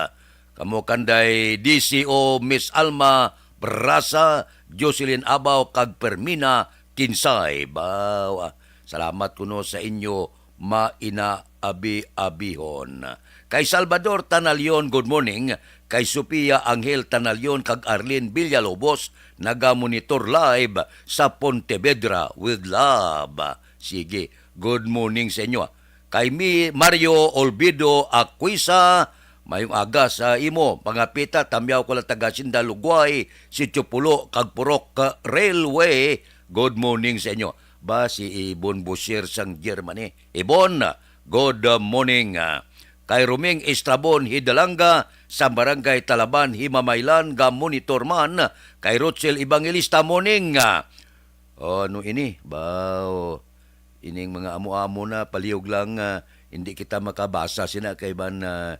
Kamo kanday D C O Miss Alma Brasa, Jocelyn Abaw, kag Fermina Kinsay. Baw, ah, salamat kuno sa inyo maina-abi-abihon. Kay Salvador Tanalion, good morning. Kay Sofia Angel Tanalion kag Arlene Villalobos, naga-monitor live sa Pontevedra with love. Sige, good morning sa inyo, ah. Kay mi, Mario Olvido Aquisa, Mayong aga sa imo, mga pita, tamyaw ko lang taga Sinda Lugway, Sitio Pulo, kag Purok, ah, Railway. Good morning sa inyo. Ba, si Ibon Bosir sang Germany. Ibon, good morning. Ah, kay Roming Estrabon Hidalanga, sa Barangay Talaban, Himamaylan, ga monitor man. Kay Rochel Evangelista, morning. Ah, oh, ano ini? Bao, ining mga amo-amo na, palihog lang, ah, hindi kita makabasa sina kay ban, ah,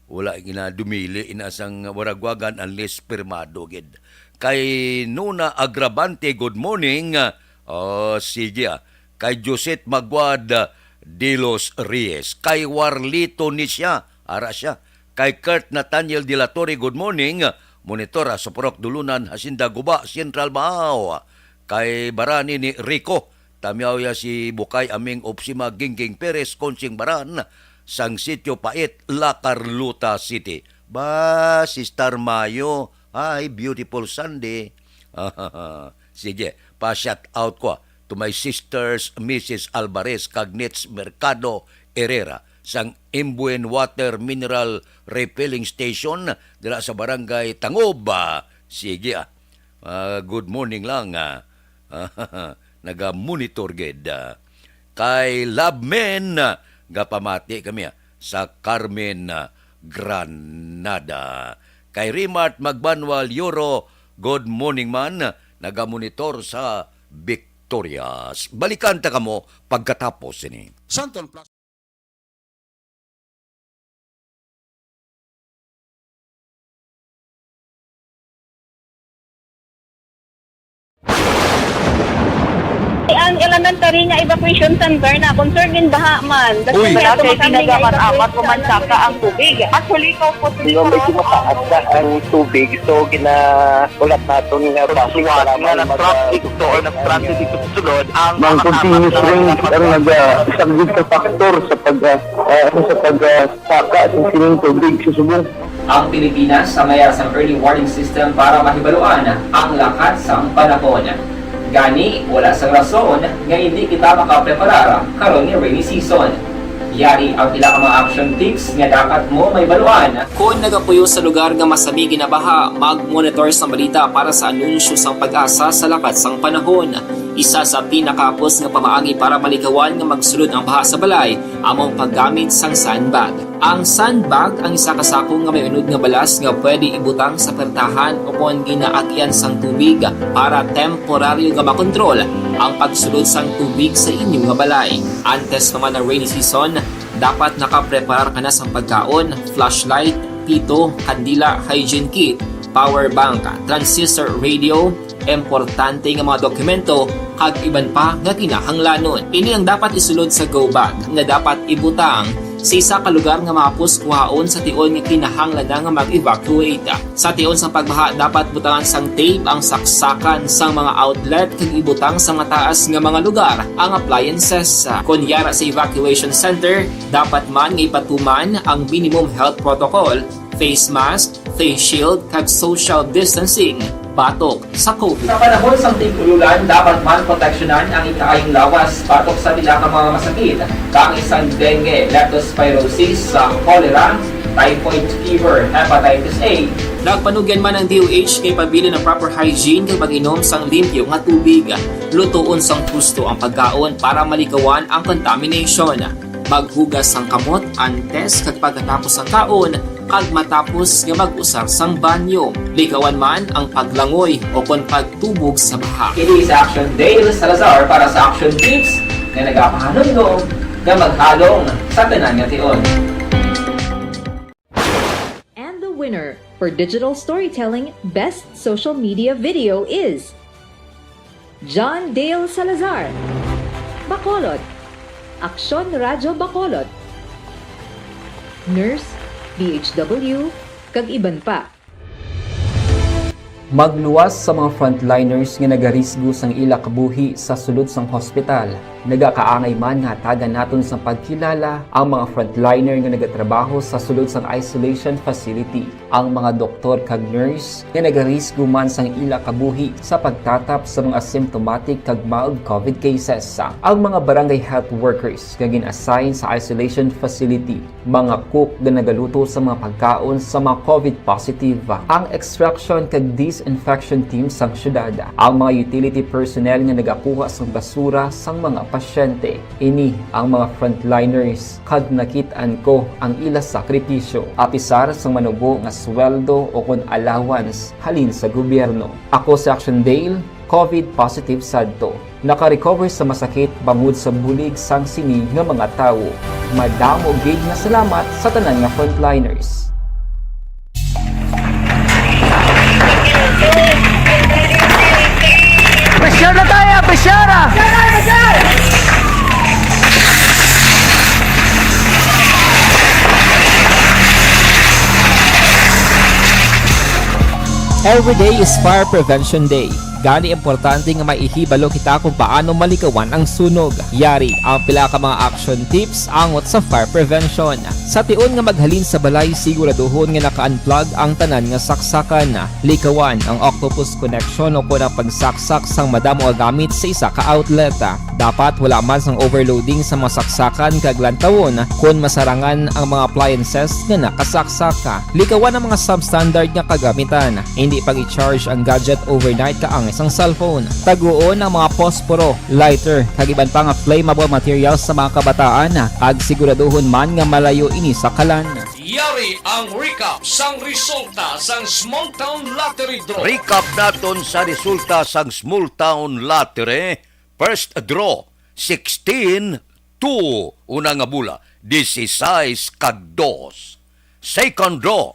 wala gina dumili ina sang waragwagan unless pirmado gid. Kay Nuna Agravante, good morning. Ah, oh, sige, ah. Kay Josette Magwad, ah, de los Reyes. Kay Warlito ni siya, ara siya. Kay Kurt Nathaniel de la Torre, good morning. Monitor, ah, sa Purok Dulunan, Hacienda Guba, Central Baao. Kay Barani ni Rico, tamyaw ya si Bukay Aming Opsima Gingging Perez, Konsing Baran, sang Sitio Pait, La Carlota City. Ba, Sister Mayo, hi, beautiful Sunday. Sige, pa-shout out ko, ah, to my sisters, Missus Alvarez kag Nits Mercado Herrera, sang Imbuen Water Mineral Refilling Station, dira sa Barangay Tangob. Ah, sige, ah. Ah, good morning lang, ah. Naga-monitor gid, ah. Kay Love Men, ah, gapamati kami, ah, sa Carmen, ah, Granada. Kay Rimart Magbanwal Yoro, good morning man, naga-monitor sa Victorias. Balikan ta kamo pagkatapos sini. Santon Plus. Ang elementary nga evacuation center na concern in baha man. Uy. Wala kay ginagamat-amat o mansaka ang tubig. Actually, ikaw po. Medyo mataas na ang tubig, so gina-, ulat naton nga base nga nag-traffic to or nag-transit dito sa sulod ang mga continuous rain ang naga-, isang big factor sa pag, ah, ah, sa pag, ah, saka sa sining tubig sa subong. Ang Pilipinas ang may sang early warning system para mahibaluan ang lakat sang panahon. Gani, wala sang rason nga hindi kita makapreparar karon nga rainy season. Yari ang pila ka mga action tips nga dapat mo mahibaluan. Kon nagapuyo sa lugar nga masami ginabaha, mag-monitor sang balita para sa anunsyo sang PAGASA sa lakat sang panahon. Isa sa pinakahapos nga pamaagi para malikawan nga magsulod ang baha sa balay amo ang paggamit sang sandbag. Ang sandbag ang isa ka sako nga may unod nga balas nga pwede ibutang sa pertahan o kon ginaagyan sang tubig para temporaryo nga makontrol ang pagsulod sang tubig sa inyo nga balay. Antes pa man ang rainy season, dapat nakapreparar ka na sang pagkaon, flashlight, pito, kandila, hygiene kit, power bank, transistor radio, importante nga mga dokumento, kag iban pa nga kinahanglanon. Ini ang dapat isulod sa go bag nga dapat ibutang sa isa ka lugar nga mahapos kuhaon sa tion nga kinahanglan na nga mag-evacuate. Sa tion sang pagbaha, dapat butangan sang tape ang saksakan sang mga outlet kag ibutang sa mataas nga mga lugar ang appliances. Kon yara sa evacuation center, dapat man nga ipatuman ang minimum health protocol, face mask, face shield, kag social distancing batok sa COVID. Sa panahon sang tig-ululan, dapat man proteksyonan ang ikaayong lawas batok sa pila ka mga masakit, kaangay sang dengue, leptospirosis, sa cholera, typhoid fever, hepatitis A. Nagpanugyan man ang D O H nga ipabilin ang proper hygiene kag pag-inom sang limpyo nga tubig. Lutoon sang husto ang pagkaon para malikawan ang contamination. Maghugas sang kamot antes kag pagkatapos sang kaon, kag matapos nga mag-usar sang banyo. Likawan man ang paglangoy o kon pagtubog sa baha. Kini si Action Dale Salazar para sa Action Tips nga nagapahanumdom nga maghalong sa tanan nga tion. And the winner for digital storytelling best social media video is John Dale Salazar, Bacolod, Aksyon Radyo Bacolod, Nurse, D H W, kag iban pa. Magluwas sa mga frontliners nga nagarisgo sang ila kabuhi sa sulod sang hospital. Nagakaangay man nga hatagan naton sang pagkilala ang mga frontliner nga nagatrabaho sa sulod sang isolation facility, ang mga doktor kag nurse nga nagarisgo man sang ila kabuhi sa pagtatap sa mga symptomatic kag mild covid cases, ang mga barangay health workers nga gin-assign sa isolation facility, mga cook nga nagaluto sa mga pagkaon sa mga covid positive, ang extraction kag disinfection team sang syudad, ang mga utility personnel nga nagakuha sang basura sang mga pasyente. Ini ang mga frontliners, kag nakit-an ko ang ila sakripisyo, apisar sang manubo nga sweldo o kon allowance halin sa gobyerno. Ako si Action Dale, covid positive sadto. Naka-recover sa masakit bangod sa bulig sang sini nga mga tawo. Madamo gid nga salamat sa tanan nga frontliners. Pressure na tayo! Pressure! Every day is Fire Prevention Day. Gani, importante nga maihibalo kita kung paano malikawan ang sunog. Yari ang pila ka mga action tips angot sa fire prevention. Sa tion nga maghalin sa balay, siguraduhon nga naka-unplug ang tanan nga saksakan. Likawan ang octopus connection o kon ang pagsaksak sang madamo nga gamit sa isa ka outlet. Dapat wala man sang overloading sa mga saksakan kag lantawon kon masarangan ang mga appliances nga nakasaksak. Likawan ang mga substandard nga kagamitan. Indi pag-i-charge ang gadget overnight kaangay sang cellphone. Taguon ang mga posporo, lighter, kag iban pa nga flammable materials sa mga kabataan, kag siguraduhon man nga malayo ini sa kalan. Yari ang recap sang resulta sang Small Town Lottery Draw. Recap naton sa resulta sang Small Town Lottery. First draw, sixteen, two, una nga bola, dieciséis kag dos. Second draw,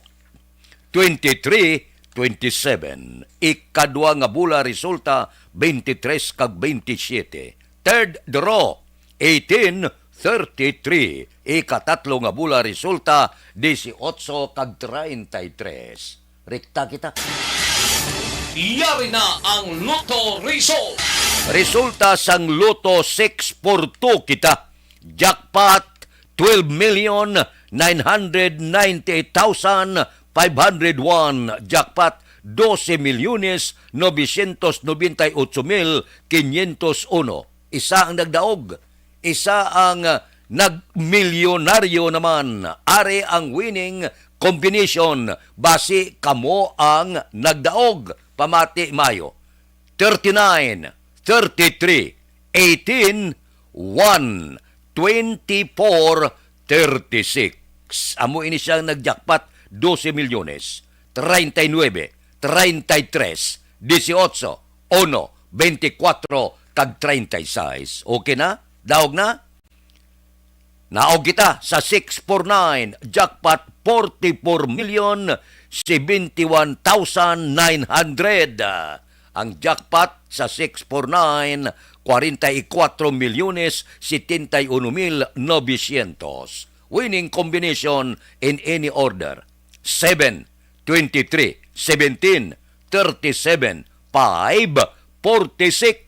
twenty-three, twenty-seven. Ikadua nga bola, resulta, twenty-three kag twenty-seven. Third draw, eighteen, thirty-three. Ikatatlo nga bola, resulta, dieciocho kag treinta y tres. Rekta kita. Yari na ang Lotto result. Resulta sang Lotto six four two kita. Jackpot, twelve million nine hundred ninety-eight thousand five hundred one. Jackpot, doce milyones novecientos nobenta y ocho mil quinientos uno. Isa ang nagdaog. Isa ang, ah, nagmilyonaryo naman. Ari ang winning combination. Basi kamo ang nagdaog. Pamati maayo. Thirty-nine, thirty-three, eighteen, one, twenty-four, thirty-six. Amo ini siya ang nag-jackpot, doce milyones, treinta y nueve, treinta y tres, dieciocho, uno, veinticuatro, kag treinta y seis. Okay na? Daog na? Naog kita sa six four nine, jackpot forty-four million seventy-one thousand nine hundred. Ang jackpot sa six four nine, cuarenta y cuatro milyones setenta y uno mil novecientos. Winning combination in any order: seven, twenty-three, seventeen, thirty-seven, five, forty-six.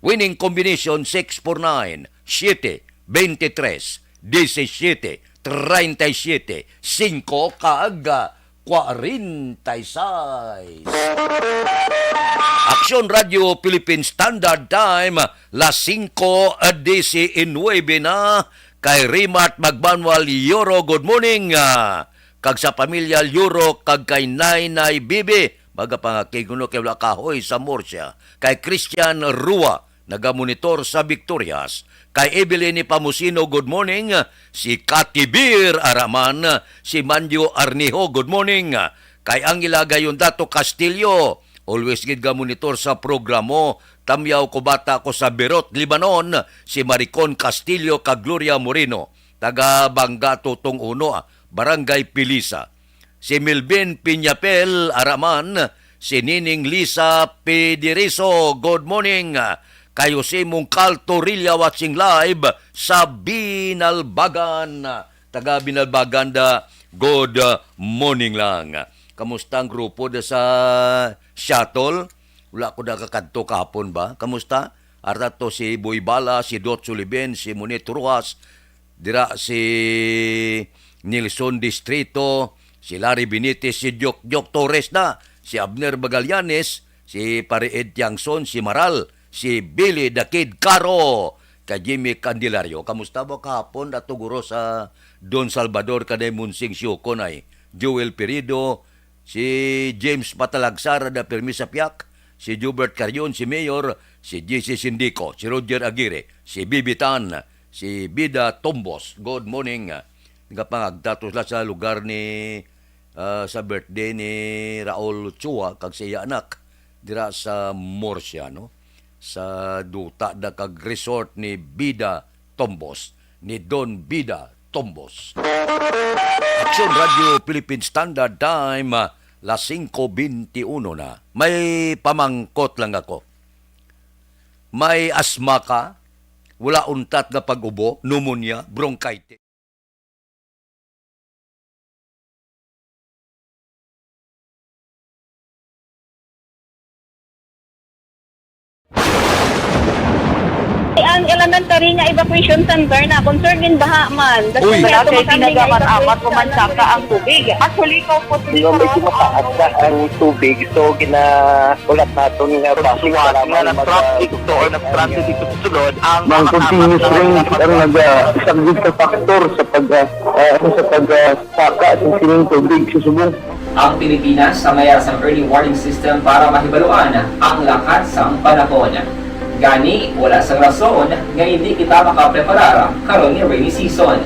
Winning combination six four nine, siete, veintitrés, diecisiete, treinta y siete, cinco, kag, ah, cuarenta y seis. Aksyon Radio Philippine Standard Time, las cinco diecinueve na. Kay Rimat Magbanwal Yoro, good morning. Ah, kag sa pamilya Yoro kag kay Naynay Bibi, baga pa nga kay Guno kay wala kahoy sa Murcia. Kay Christian Rua, nagamonitor sa Victorias. Kay Evelyn Pamusino, good morning. Si Kati Bir Araman, si Manjo Arnijo, good morning. Kay Angela Gayondato Castillo, always gid ga monitor sa programo. Tamyaw ko bata ko sa Beirut, Lebanon, si Maricon Castillo kag Gloria Moreno, taga Bangga Tutong Uno, ah, Barangay Pilisa. Si Melvin Piñapel Araman, si Nining Lisa Pediriso, good morning. Kay Jose Mungkal Torilla watching live sa Binalbagan. Taga Binalbagan da, good, uh, morning lang. Kamusta ang grupo da sa shuttle? Wala ko nakakadto kahapon ba? Kamusta? Arta to si Boy Bala, si Dot Sulibin, si Monet Rojas, dira si Nelson Distrito, si Larry Benitez, si Joke Joke Torres na, si Abner Magallanes, si Pare Ed Tiangson, si Maral, si Billy the Kid Caro, kay Jimmy Candelario. Kamusta mo kahapon, ato guro sa Don Salvador, kanay Munsing Siuko, nay Joel Pirido, si James Patalagsar, da pirmi sa piak, si Jubert Carion, si Mayor, si J C Sindico, si Roger Aguirre, si Bibi Tan, si Bida Tombos. Good morning. Nagapangagtatos la sa lugar ni, ah, sa birthday ni Raul Chua kag sa iya anak dira sa Murcia, no? Sa duta da kag resort ni Bida Tombos, ni Don Bida Tombos. Action Radio Philippine Standard Time, ah, las singko benti uno na. May pamangkot lang ako. May asma ka? Wala untat nga pag-ubo, pneumonia, bronchitis? Ang elementary nga evacuation center na concerned in baha man. That's Uy. why Wala ito kay makami nga tinaga man evacuation amat center. Umansaka ang tubig. Actually, ikaw po Di ba, medyo mataas na ang tubig, so gina-, ulat naton nga Pagsuwat bakit nga wala man nag-traffic mag-, to or nag-traffic dito sa sulod, ang Ang mga continuous tapat na rain ang nag-, isang gid ka factor sa pag, ah, ah, ano, sa pag, ah, saka sa sining tubig sa subong. Ang Pilipinas sa mayar sang early warning system para mahibaluan ang lakat sang panahon. Gani, wala sang rason nga hindi kita makapreparar karon nga rainy season.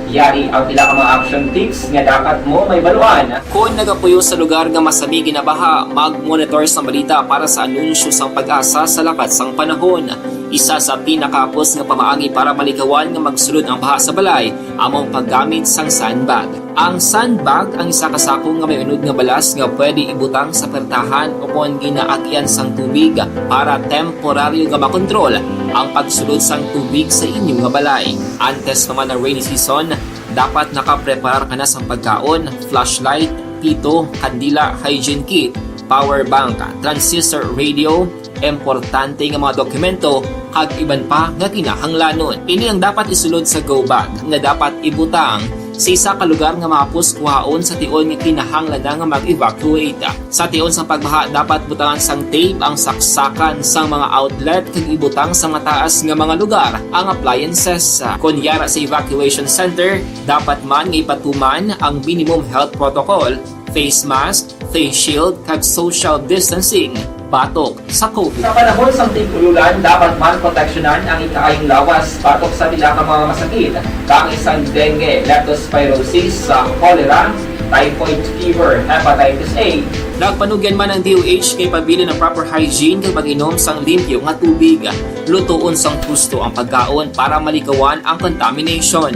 Yari ang pila ka mga action tips nga dapat mo mahibaluan. Kon nagapuyo sa lugar nga masami ginabaha, mag-monitor sang balita para sa anunsyo sang PAGASA sa lakat sang panahon. Isa sa pinakahapos nga pamaagi para malikawan nga magsulod ang baha sa balay amo ang paggamit sang sandbag. Ang sandbag ang isa ka sako nga may unod nga balas nga pwede ibutang sa pertahan o kon ginaagyan sang tubig para temporaryo nga makontrol ang pagsulod sang tubig sa inyo nga balay. Antes pa man ang rainy season, dapat nakapreparar ka na sang pagkaon, flashlight, pito, kandila, hygiene kit, power bank, transistor radio, importante nga mga dokumento, kag iban pa nga kinahanglanon. Ini ang dapat isulod sa go bag nga dapat ibutang sa isa ka lugar nga mahapos kuhaon sa tion nga kinahanglan na nga mag-evacuate. Sa tion sang pagbaha, dapat butangan sang tape ang saksakan sang mga outlet kag ibutang sa mataas nga mga lugar ang appliances. Kon yara sa evacuation center, dapat man nga ipatuman ang minimum health protocol, face mask, face shield, kag social distancing batok sa COVID. Sa panahon sang tig-ululan, dapat man proteksyonan ang ikaayong lawas batok sa pila ka mga masakit, kaangay sang dengue, leptospirosis, sa cholera, typhoid fever, hepatitis A. Nagpanugyan man ang D O H nga ipabilin ang proper hygiene kag mag-inom sang limpyo nga tubig. Lutoon sang husto ang pagkaon para malikawan ang contamination.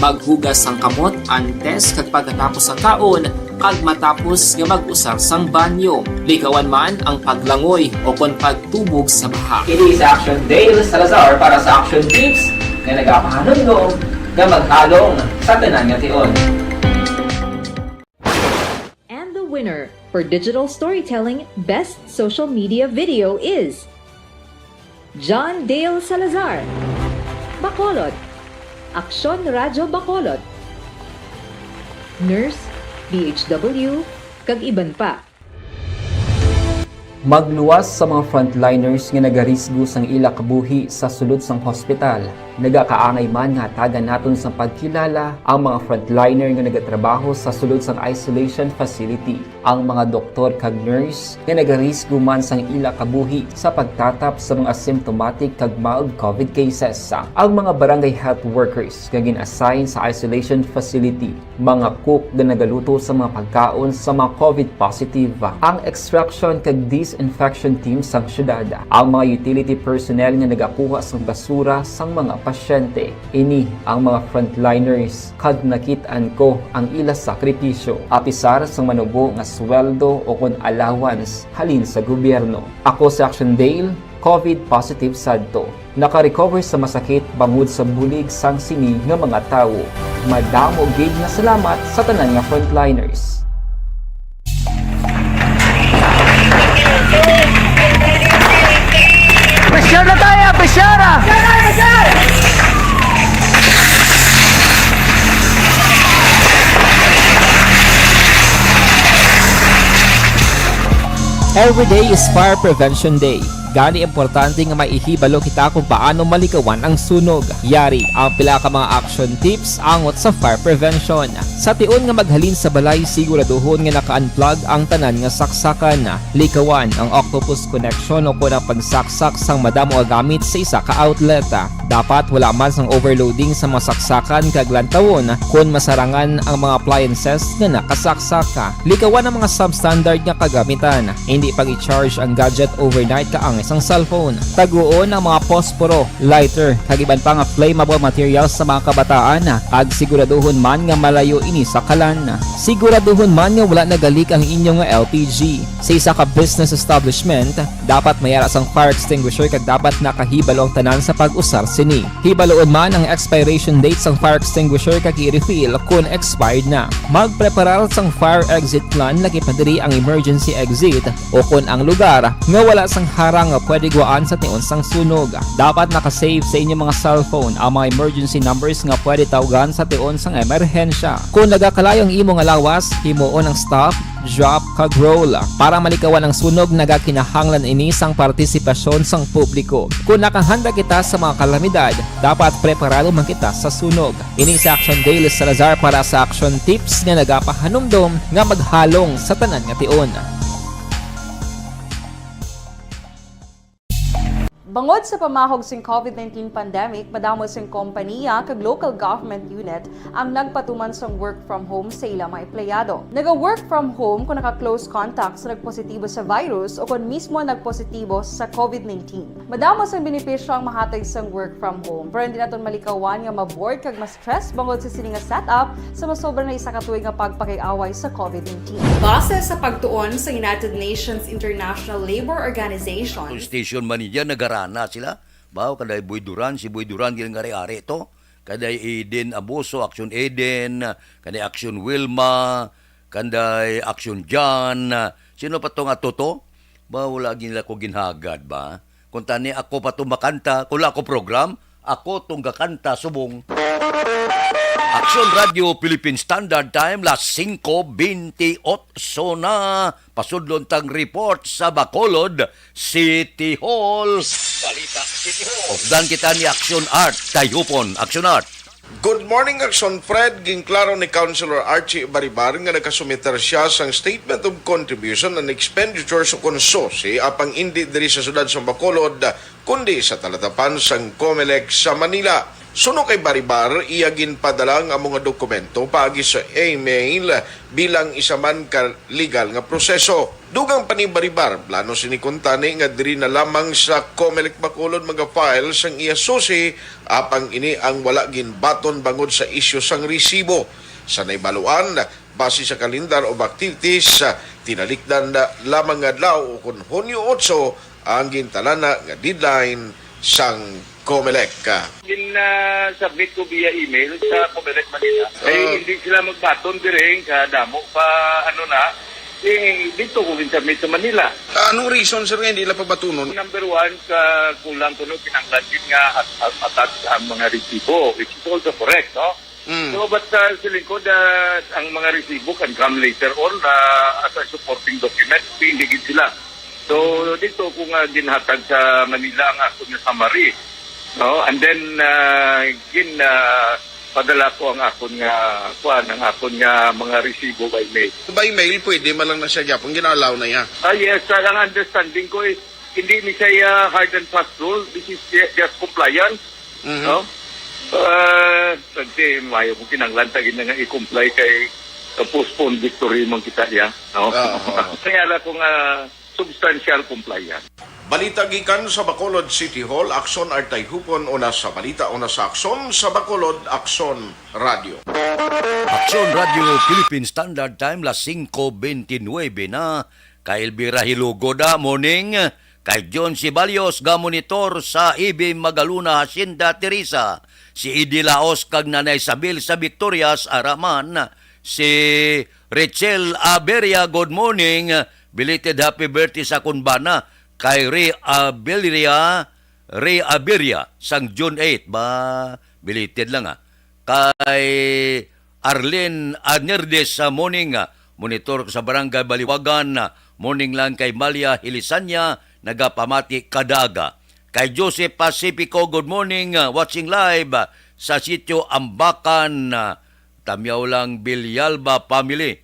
Maghugas sang kamot antes kag pagkatapos sang kaon, kag matapos nga mag-usar sang banyo. Likawan man ang paglangoy o kon pagtubog sa baha. Kini sa Action Dale Salazar para sa Action Tips nga nagapahanumdom nga maghalong sa tanan nga tion. And the winner for digital storytelling best social media video is John Dale Salazar, Bacolod, Aksyon Radyo Bacolod, nurse, D H W, kag iban pa. Magluwas sa mga frontliners nga nagarisgo sang ila kabuhi sa sulod sang hospital. Nagakaangay man nga hatagan naton sang pagkilala ang mga frontliner nga nagatrabaho sa sulod sang isolation facility. Ang mga doktor kag nurse nga nagarisgo man sang ila kabuhi sa pagtatap sa mga asymptomatic kag mild COVID cases. Ang mga barangay health workers nga gin-assign sa isolation facility, mga cook nga nagaluto sa mga pagkaon sa mga COVID positive, ang extraction kag disinfection team sang syudad, ang mga utility personnel nga nagakuha sang basura sang mga pasyente. Ini ang mga frontliners kag nakit-an ko ang ila sakripisyo. Apisar sang manubo nga sweldo o kon allowance halin sa gobyerno. Ako si Action Dale, COVID positive sadto. Naka-recover sa masakit bangod sa bulig sang sini nga mga tawo. Madamo gid nga salamat sa tanan nga frontliners. Pressure na tayo! Every day is Fire Prevention Day. Gani, importante nga may ihibalo kita kung paano malikawan ang sunog. Yari ang pila ka mga action tips angot sa fire prevention. Sa tion nga maghalin sa balay, siguraduhon nga naka-unplug ang tanan nga saksakan. Likawan ang octopus connection o kon ang pagsaksak sang madamo nga gamit sa isa ka outlet. Dapat wala man sang overloading sa mga saksakan kag lantawon kon masarangan ang mga appliances nga nakasaksak. Likawan ang mga substandard nga kagamitan. Hindi pag-i-charge ang gadget overnight kaangay sang cellphone. Taguon ang mga posporo, lighter, kag iban pa nga flammable materials sa mga kabataan, kag siguraduhon man nga malayo ini sa kalan. Siguraduhon man nga wala nagalik ang inyo nga L P G. Sa isa ka business establishment, dapat may ara sang fire extinguisher kag dapat nakahibalo ang tanan sa pag-usar sini. Hibaluon man ang expiration date sang fire extinguisher kag i-refill kon expired na. Magpreparar sang fire exit plan, lakip na diri ang emergency exit o kon ang lugar nga wala sang harang nga pwede gwaan sa tion sang sunog. Dapat naka-save sa inyo mga cellphone ang mga emergency numbers nga pwede tawgan sa tion sang emerhensya. Kon nagakalayo ang imo nga lawas, himuon ang stop, drop, kag roll. Para malikawan ang sunog, nagakinahanglan ini sang partisipasyon sang publiko. Kon nakahanda kita sa mga kalamidad, dapat preparado man kita sa sunog. Ini si Action Daily Salazar para sa Action Tips nga nagapahanumdom nga maghalong sa tanan nga tion. Bangod sa pamahog sing covid nineteen pandemic, madamo sing kompaniya kag local government unit ang nagpatuman sang work from home sa ila mga empleyado. Naga-work from home kung naka-close contact sa nagpositibo sa virus o kon mismo nagpositibo sa covid nineteen. Madamo sang benepisyo ang mahatag sang work from home, pero hindi naton malikawan nga ma-bored kag ma-stress bangod sa sini nga setup sa masobra na isa ka tuig nga pagpakig-away sa covid nineteen. Base sa pagtuon sa United Nations International Labor Organization, Station man niya, nagarana sila. Baw, kaday Boy Duran, si Boy Duran, ginang ari-ari to. Kaday Eden Abuso, Action Eden, kaday Action Wilma, kaday Action John, sino pa to nga Toto? Ba, wala gid nila ko ginhagad ba? Kung tani ako pa to makanta, kung wala ako program, ako tong gakanta subong. Action Radio Philippine Standard Time, las singko bentiocho na. Pasudlon tang report sa Bacolod City Hall. Balita City Hall. Updan kita ni Action Art Tayhupon. Action Art. Good morning, Action Fred. Ginklaro ni Councilor Archie Baribar nga nagkasumiter sia sang Statement of Contribution and Expenditures o kon SOCE apang indi diri sa siyudad sang Bacolod, kundi sa talatapan sang Comelec sa Manila. Suno kay Baribar, iya ginpadala ang amo nga dokumento paagi sa email bilang isa man ka legal nga proseso. Dugang pa ni Baribar, plano sini kuntani nga diri na lamang sa Comelec Bacolod maga-file sang iya SOCE, apang ini ang wala ginbaton bangod sa isyu sang resibo. Sa nahibaloan, base sa calendar of activities, tinalikdan na lamang nga adlaw o kon Hunyo otso ang gintalana nga deadline sang Comelec. Gin-submit ko via email sa Comelec Manila. Kay Ah. hindi sila magbaton diri, kadamo pa, ano na, eh, dito ko gin-submit sa Manila. Ah, anong reason, sir, nga hindi nila pabatunon? Number one, ka kulang kuno kinahanglan gid nga at, at, attach ang mga resibo, which is also correct, no? Mm. So, but, uh, sa lingkod, uh, ang mga resibo can come later on, uh, as a supporting document, hindi gid sila. So, Mm. dito ko nga ginhatag sa Manila ang akon nga summary, no? And then, uh, gin, uh, padala ko ang akon nga, kuan, ang akon nga mga resibo by mail. By mail, pwede man lang na siya gyapon, gin-allow na iya. Ah, yes, uh, ang understanding ko is, hindi ni siya hard and fast rule. This is ju-, just compliance. Mhm. No? Ah, kasi maayo kung kinahanglan ta gid na nga i-comply kay, uh, postpone victory man kita niya, no? Ah, oo. Kaya lang kung, ah, substantial compliance. Balita gikan sa Bacolod City Hall, Action Art Tayhupon, una sa balita, una sa aksyon, sa Bacolod, Aksyon Radio. Aksyon Radio Philippine Standard Time, las singko bentisinuebe na. Kay Elvira Hilugo da, morning. Kay John Ceballos, ga-monitor sa Ibim Magalona, Hacienda Teresa. Si Eddie Laos kag Nanay Isabel sa Victorias, ara man. Si Rachel Aberia, good morning. Belated happy birthday sa akon bana. Kay Ray Aberia, Ray Aberia, sang June eight. Ba, belated lang, ah. Kay Arlene Anirdes sa morning, ah, Monitor ko sa Barangay Baliwagan, morning lang kay Malia Hilisanya, nagapamati kadag. Kay Joseph Pacifico, good morning, ah, watching live, ah, sa Sitio Ambakan, ah, Tamyaw lang Villalba family.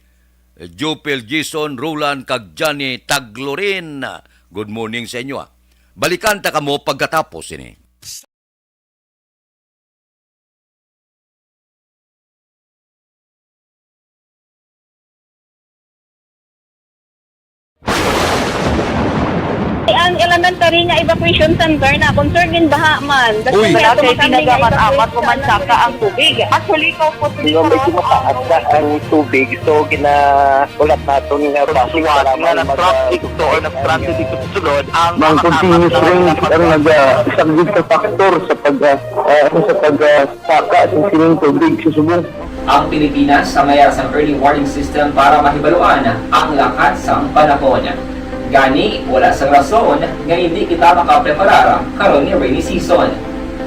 Jupil, Jason, Roland, kag Johnny Taglorin, ah, good morning sa inyo, ah. Balikan ta kamo pagkatapos ini. Ang elementary nga evacuation center na concern gid baha man. Uy. Wala kay pinagamamat ko man saka ang tubig. Actually, ikaw po, medyo mataas na ang tubig. So, gina- Ulat naton nga base nga sa mga nag-traffic to or nag-transit dito sa sulod ang mga continuous rain ang nag-, ah, isa gid sa factor sa pag, ah, ah, ano, sa pag, ah, saka sa sining tubig sa subong. Ang Pilipinas ang mayara sang early warning system para mahibaluan ang lakat sang panahon. Gani, wala sang rason nga hindi kita makapreparar karon nga rainy season.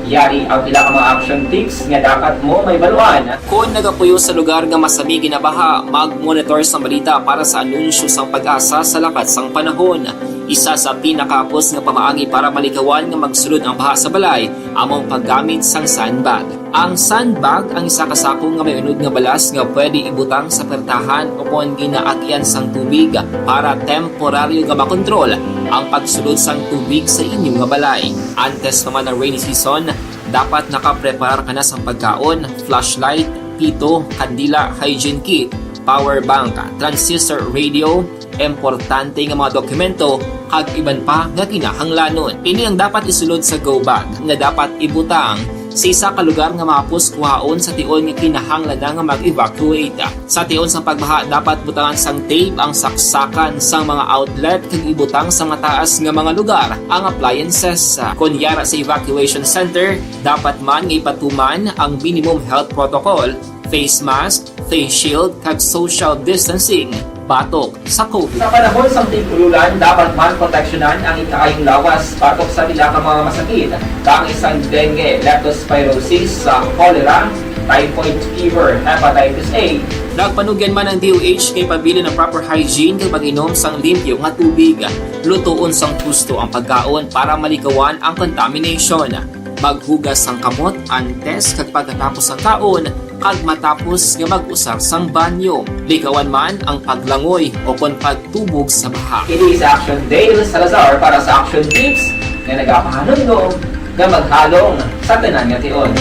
Yari ang pila ka mga action tips nga dapat mo mahibaluan. Kon nagapuyo sa lugar nga masami ginabaha, mag-monitor sang balita para sa anunsyo sang PAGASA sa lakat sang panahon. Isa sa pinakahapos nga pamaagi para malikawan nga magsulod ang baha sa balay amo ang paggamit sang sandbag. Ang sandbag ang isa ka sako nga may unod nga balas nga pwede ibutang sa pertahan o kon ginaagyan sang tubig para temporaryo nga makontrol ang pagsulod sang tubig sa inyo nga balay. Antes pa man ang rainy season, dapat nakapreparar ka na sang pagkaon, flashlight, pito, kandila, hygiene kit, power bank, transistor radio, importante nga mga dokumento, kag iban pa nga kinahanglanon. Ini ang dapat isulod sa go bag nga dapat ibutang sa isa ka lugar nga mahapos kuhaon sa tion nga kinahanglan na nga mag-evacuate. Sa tion sang pagbaha, dapat butangan sang tape ang saksakan sang mga outlet kag ibutang sa mataas nga mga lugar ang appliances. Kon yara sa evacuation center, dapat man nga ipatuman ang minimum health protocol, face mask, face shield, kag social distancing batok sa COVID. Sa panahon sang tig-ululan, dapat man proteksyonan ang ikaayong lawas batok sa pila ka mga masakit, kaangay sang dengue, leptospirosis, sa cholera, typhoid fever, hepatitis A. Nagpanugyan man ang D O H nga ipabilin ang proper hygiene kag pag-inom sang limpyo nga tubig. Lutoon sang husto ang pagkaon para malikawan ang contamination. Maghugas sang kamot antes kag pagkatapos sang kaon, kag matapos nga mag-usar sang banyo. Likawan man ang paglangoy o kon pagtubog sa baha. Ini si Action Dale Salazar para sa Action Tips nga nagapahanumdom nga maghalong sa tanan nga tion.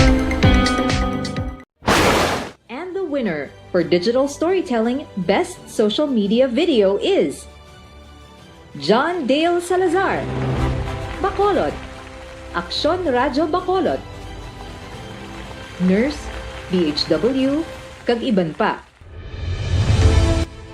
And the winner for Digital Storytelling Best Social Media Video is John Dale Salazar, Bacolod, Aksyon Radyo Bacolod, Nurse, D H W, kag iban pa.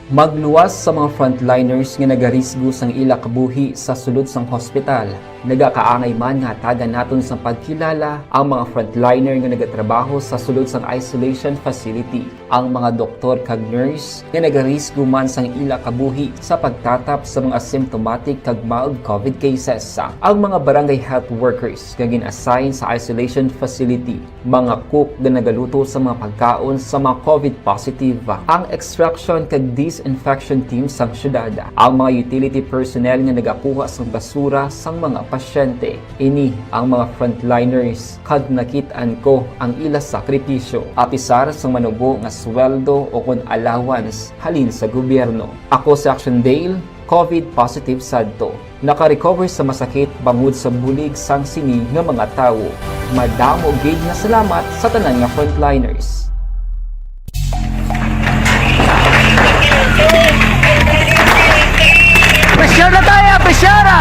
Magluwas sa mga frontliners nga nagarisgo sang ila kabuhi sa sulod sang hospital. Nagakaangay man nga hatagan naton sang pagkilala ang mga frontliner nga nagatrabaho sa sulod sang isolation facility, ang mga doktor kag nurse nga nagarisgo man sang ila kabuhi sa pagtatap sa mga symptomatic kag mild COVID cases, ang mga barangay health workers nga gin-assign sa isolation facility, mga cook nga nagaluto sa mga pagkaon sa mga COVID positive, ang extraction kag disinfection team sang syudad, ang mga utility personnel nga nagakuha sang basura sang mga pasyente. Ini ang mga frontliners, kag nakit-an ko ang ila sakripisyo, apisar sang manubo nga sweldo o kon allowance halin sa gobyerno. Ako si Action Dale, COVID positive sadto. Naka-recover sa masakit bangod sa bulig sang sini nga mga tawo. Madamo gid nga salamat sa tanan nga frontliners. Pressure na tayo! Pressure na!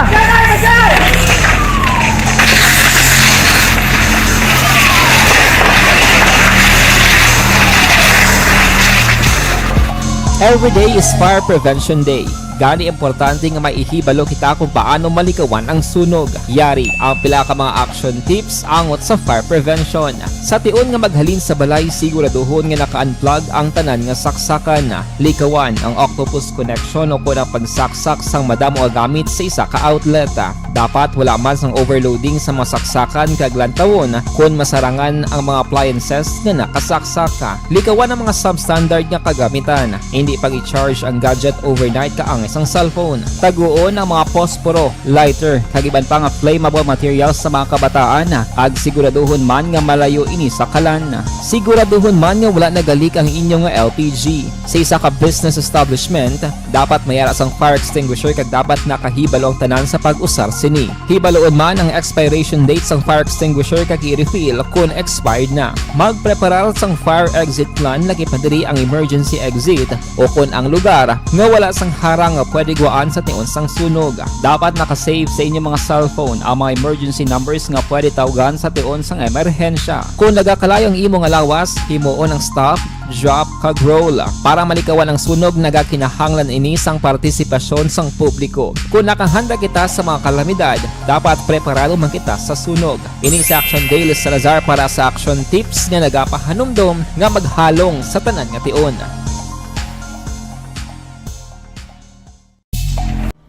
Every day is Fire Prevention Day. Gani, importante nga maihibalo kita kung paano malikawan ang sunog. Yari ang pila ka mga action tips angot sa fire prevention. Sa tion nga maghalin sa balay, siguraduhon nga naka-unplug ang tanan nga saksakan. Likawan ang octopus connection o kon ang pagsaksak sang madamo nga gamit sa isa ka outlet. Dapat wala man sang overloading sa mga saksakan kag lantawon kon masarangan ang mga appliances nga nakasaksaka. Likawan ang mga substandard nga kagamitan. Hindi pag-i-charge ang gadget overnight kaangay sang cellphone. Taguon ang mga posporo, lighter, kag iban pa nga flammable materials sa mga kabataan, kag siguraduhon man nga malayo ini sa kalan. Siguraduhon man nga wala nagalik ang inyo nga L P G. Sa isa ka business establishment, dapat may ara sang fire extinguisher kag dapat nakahibalo ang tanan sa pag-usar sini. Hibaluon man ang expiration date sang fire extinguisher kag i-refill kon expired na. Magpreparar sang fire exit plan, lagi pa diri ang emergency exit, o kon ang lugar nga wala sang harang nga pwede gwaan sa tion sang sunog. Dapat naka-save sa inyo mga cellphone ang mga emergency numbers nga pwede tawgan sa tion sang emerhensya. Kon nagakalayo ang imo nga lawas, himuon ang stop, drop, kag roll. Para malikawan ang sunog, nagakinahanglan ini sang partisipasyon sang publiko. Kon nakahanda kita sa mga kalamidad, dapat preparado man kita sa sunog. Ini si Action Dale Salazar para sa Action Tips nga nagapahanumdom nga maghalong sa tanan nga tion.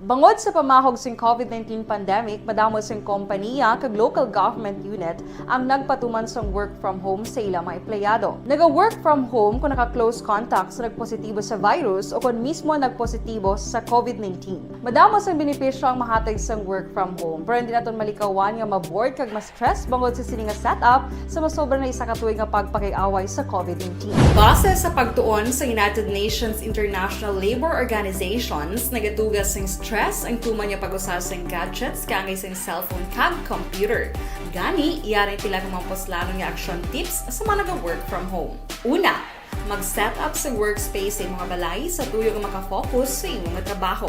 Bangod sa pamahog sing covid nineteen pandemic, madamo sing kompaniya kag local government unit ang nagpatuman sang work from home sa ila mga empleyado. Naga-work from home kung naka-close contact sa nagpositibo sa virus o kon mismo nagpositibo sa covid nineteen. Madamo sang benepisyo ang mahatag sang work from home, pero hindi naton malikawan nga ma-bored kag ma-stress bangod sa sini nga setup sa masobra na isa ka tuig nga pagpakig-away sa covid nineteen. Base sa pagtuon sa United Nations International Labor Organizations, nagatuga sing stress ang tuman nga pag-usa sing gadgets kaangay sing cellphone kag computer. Gani, yari pila ka mga puslanon nga action tips sa mga naga-work from home. Una, mag-set up sa workspace sa imong balay sa tuyo nga makafocus sa imong trabaho.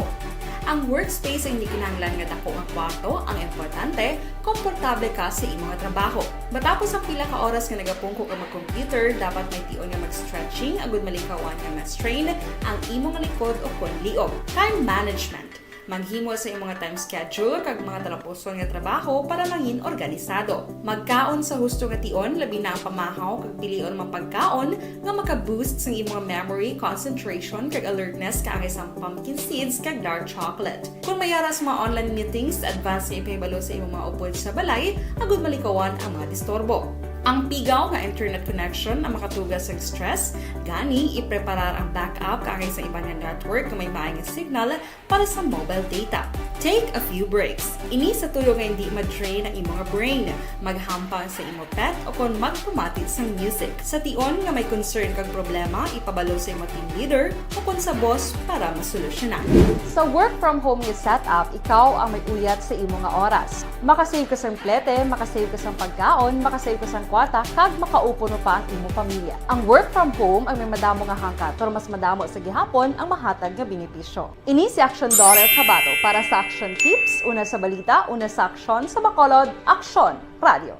Ang workspace ay hindi kinahanglan nga dako nga kwarto. Ang importante, komportable ka sa imong trabaho. Matapos ang pila ka oras nga nagapungko ka mag-computer, dapat may tion nga mag-stretching agud malikawan nga ma-strain ang imong likod o kon liog. Time management. Maghimo sa imong time schedule kag mga talapuson nga trabaho para mangin organisado. Magkaon sa husto nga tion, labi na ang pamahaw kag pilion ang mga pagkaon nga maka-boost sang imong memory, concentration, kag alertness kaangay sang pumpkin seeds kag dark chocolate. Kung may ara sa mga online meetings, advance nga ipahibalo sa imong mga upod sa balay agud malikawan ang mga disturbo. Ang pigaw nga internet connection ang makatuga sa stress, gani ipreparar ang backup kaangay sa iban nga network nga may maay nga signal para sa mobile data. Take a few breaks. Ini sa tuyo nga hindi ma-drain ang imong brain. Maghampang sa imo pet o kon magpamati sang music. Sa tion nga may concern kag problema, ipabalo sa imo team leader o kon sa boss para masolusyonan. Sa work from home nga setup, ikaw ang may uyat sa imo nga oras. Makasave ka sang plete, makasave ka sang pagkaon, makasave ka sang kwarta, kag makaupo pa ang imo pamilya. Ang work from home ang may madamo nga hangkat, pero mas madamo sa gihapon ang mahatag nga benepisyo. Ini si Action Daughter Kabato para sa Action Tips, una sa balita, una sa aksyon, sa Bacolod, Aksyon Radio.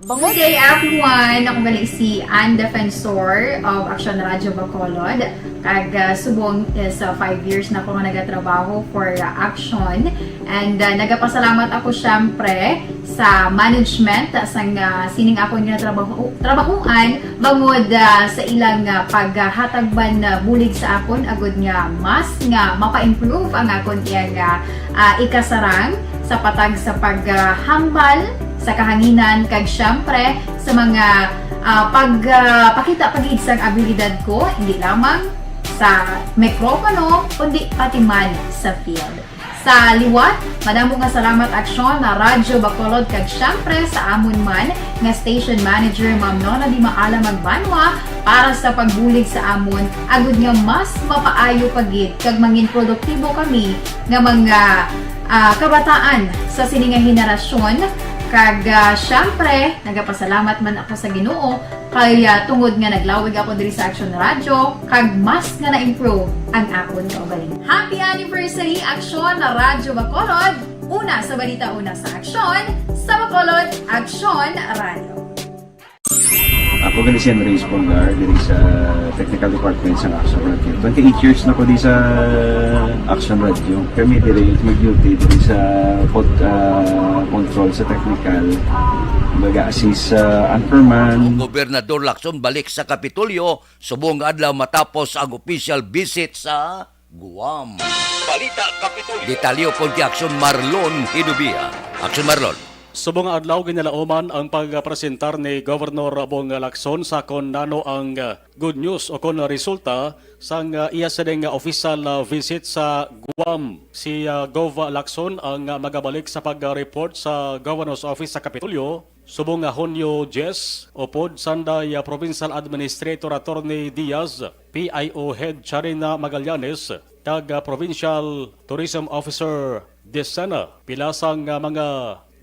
Good day, everyone! Ako gali si Ann Defensor of Action Radio Bacolod. Kag, ah, subong is, ah, five years na ako nga nagatrabaho for, ah, Action. And, ah, nagapasalamat ako, syempre, sa management, ah, sang, ah, sining akon nga trabaho, trabahuan, bangod, ah, sa ilang, ah, paghatag man, ah, bulig sa akon, agud nga mas nga mapa-improve ang akon iyang, ah, ah, ikasarang sa patag sa paghambal sa kahanginan, kag siyempre sa mga, ah, pag, ah, pakita pa gid sang abilidad ko, hindi lamang sa mikropono, kundi pati man sa field. Sa liwat, madamo nga salamat, Aksyon, na Radyo Bacolod, kag siyempre sa amon man nga station manager, Ma'am Nona Di Maala Magbanwa, para sa pagbulig sa amon, agud nga mas mapaayo pa gid kag mangin produktibo kami nga mga, ah, kabataan sa sini nga henerasyon. Kag, ah, siyempre, nagapasalamat man ako sa Ginoo kay, ah, tungod nga naglawig ako diri sa Action Radio, kag mas nga na-improve ang akon kaugalingon. Happy anniversary, Action Radyo Bacolod! Una sa balita, una sa aksyon, sa Bacolod, Action Radio. Ako gali si Andres Polgar, diri sa Technical Department sa Action Radio. Twenty-eight years na ko di sa Action Radio. Kami diri mag-duty diri sa pod-, ah, control sa technical. Baga assist sa anchorman. Gobernador Lacson balik sa Kapitolyo subong nga adlaw matapos ang official visit sa Guam. Balita Kapitolyo. Detalye upod kay Aksyon Marlon Hidubia. Aksyon Marlon. Subong nga adlaw, ginalauman ang pagpresentar ni Governor Bong Lacson sa kon nano ang, ah, good news o kon resulta sang, ah, iya sining, ah, official, ah, visit sa Guam. Si, ah, Gov Lacson ang, ah, magabalik sa pag-report sa Governor's Office sa Kapitolyo. Subong nga Hunyo diyes, upod sanday, ah, Provincial Administrator Attorney Diaz, P I O Head Charina Magallanes, kag, ah, Provincial Tourism Officer Desena. Pila sang, ah, mga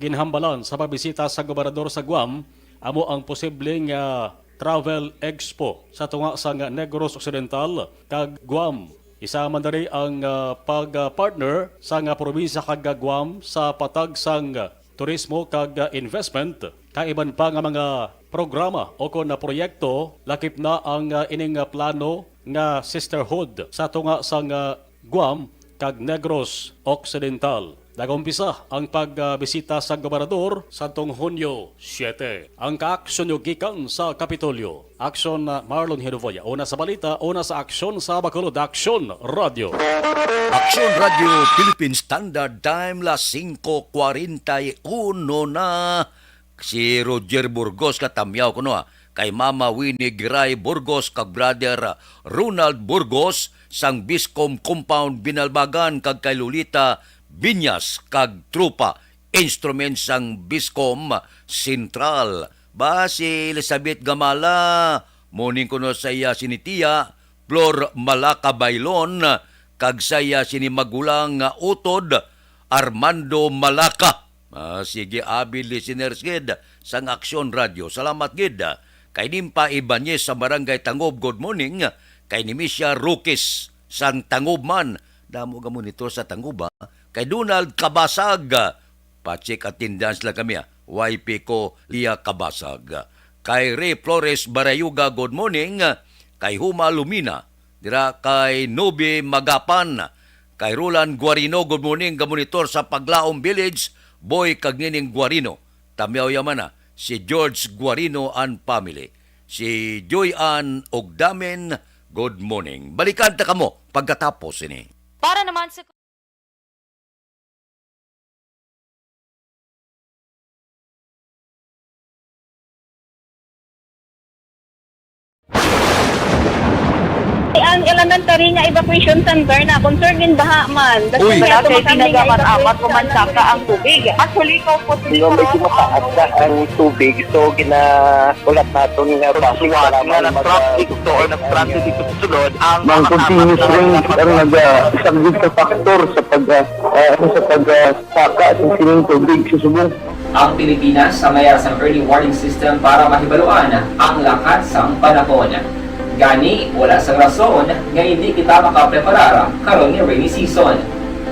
ginhambalan sa pagbisita sa gobernador sa Guam amo ang posibleng, ah, travel expo sa tunga sang Negros Occidental kag Guam. Isa man diri ang, ah, pag-partner sang probinsya kag Guam sa patag sang turismo kag, ah, investment, kag iban pa nga mga programa o kon, ah, proyekto, lakip na ang, ah, ining, ah, plano nga sisterhood sa tunga sang, ah, Guam kag Negros Occidental. Nag-umpisa ang pagbisita sa gobernador sadtong Hunyo siete. Ang kaaksyon nyo gikan sa Kapitolyo. Aksyon, ah, Marlon Hinuvoya. Una sa balita, una sa aksyon sa Bacolod. Aksyon Radio. Aksyon Radio Philippine Standard Time, las singko kwarenta y uno na. Si Roger Burgos katamyaw kuno, ah, kay Mama Winnie Giray Burgos kag Brother Ronald Burgos sang Biscom Compound Binalbagan kag kay Lolita Binyas kag tropa instrument sang Biscom Central. Ba, si Elizabeth Gamala, morning kuno sa iya sini tiya, Flor Malaka Bailon, kag sa iya sini magulang nga utod, Armando Malaka. Ah, sige, avid listeners gid sang Aksyon Radio. Salamat gid. Kay Nimpa Ibanez sa Barangay Tangob, good morning. Kay ni Misha Rukis sang Tangob man. Damo ga monitor sa Tangob, ha? Kay Donald Kabasag, pa-check attendance lang kami, ah. Y P ko, Lia Kabasag. Kay Ray Flores Barayuga, good morning. Kay Huma Lumina, dira kay Nobi Magapan. Kay Roland Guarino, good morning, gamonitor sa Paglaom Village. Boy kag Nining Guarino, tamyaw yaman na. Si George Guarino and family. Si Joy Ann Ogdamen, good morning. Balikan ta kamo pagkatapos ini. Para naman sa Ang elementary nga evacuation center na concern din baha man. Uy. Wala kay tinaga man amat ko man saka ang tubig. Actually, ko po. Di ba, medyo mataas na ang tubig, so ginahulat naton nga base nga nag-traffic to or nag-transit dito sa sulod ang mga continuous rain ang nagasaglit sa factor sa pag, ah, ah, sa pag, ah, saka sa sining tubig sa subong. Ang Pilipinas ang mayara sang early warning system para mahibaluan ang lakat sang panahon. Gani, wala sang rason nga hindi kita makapreparar karon nga rainy season.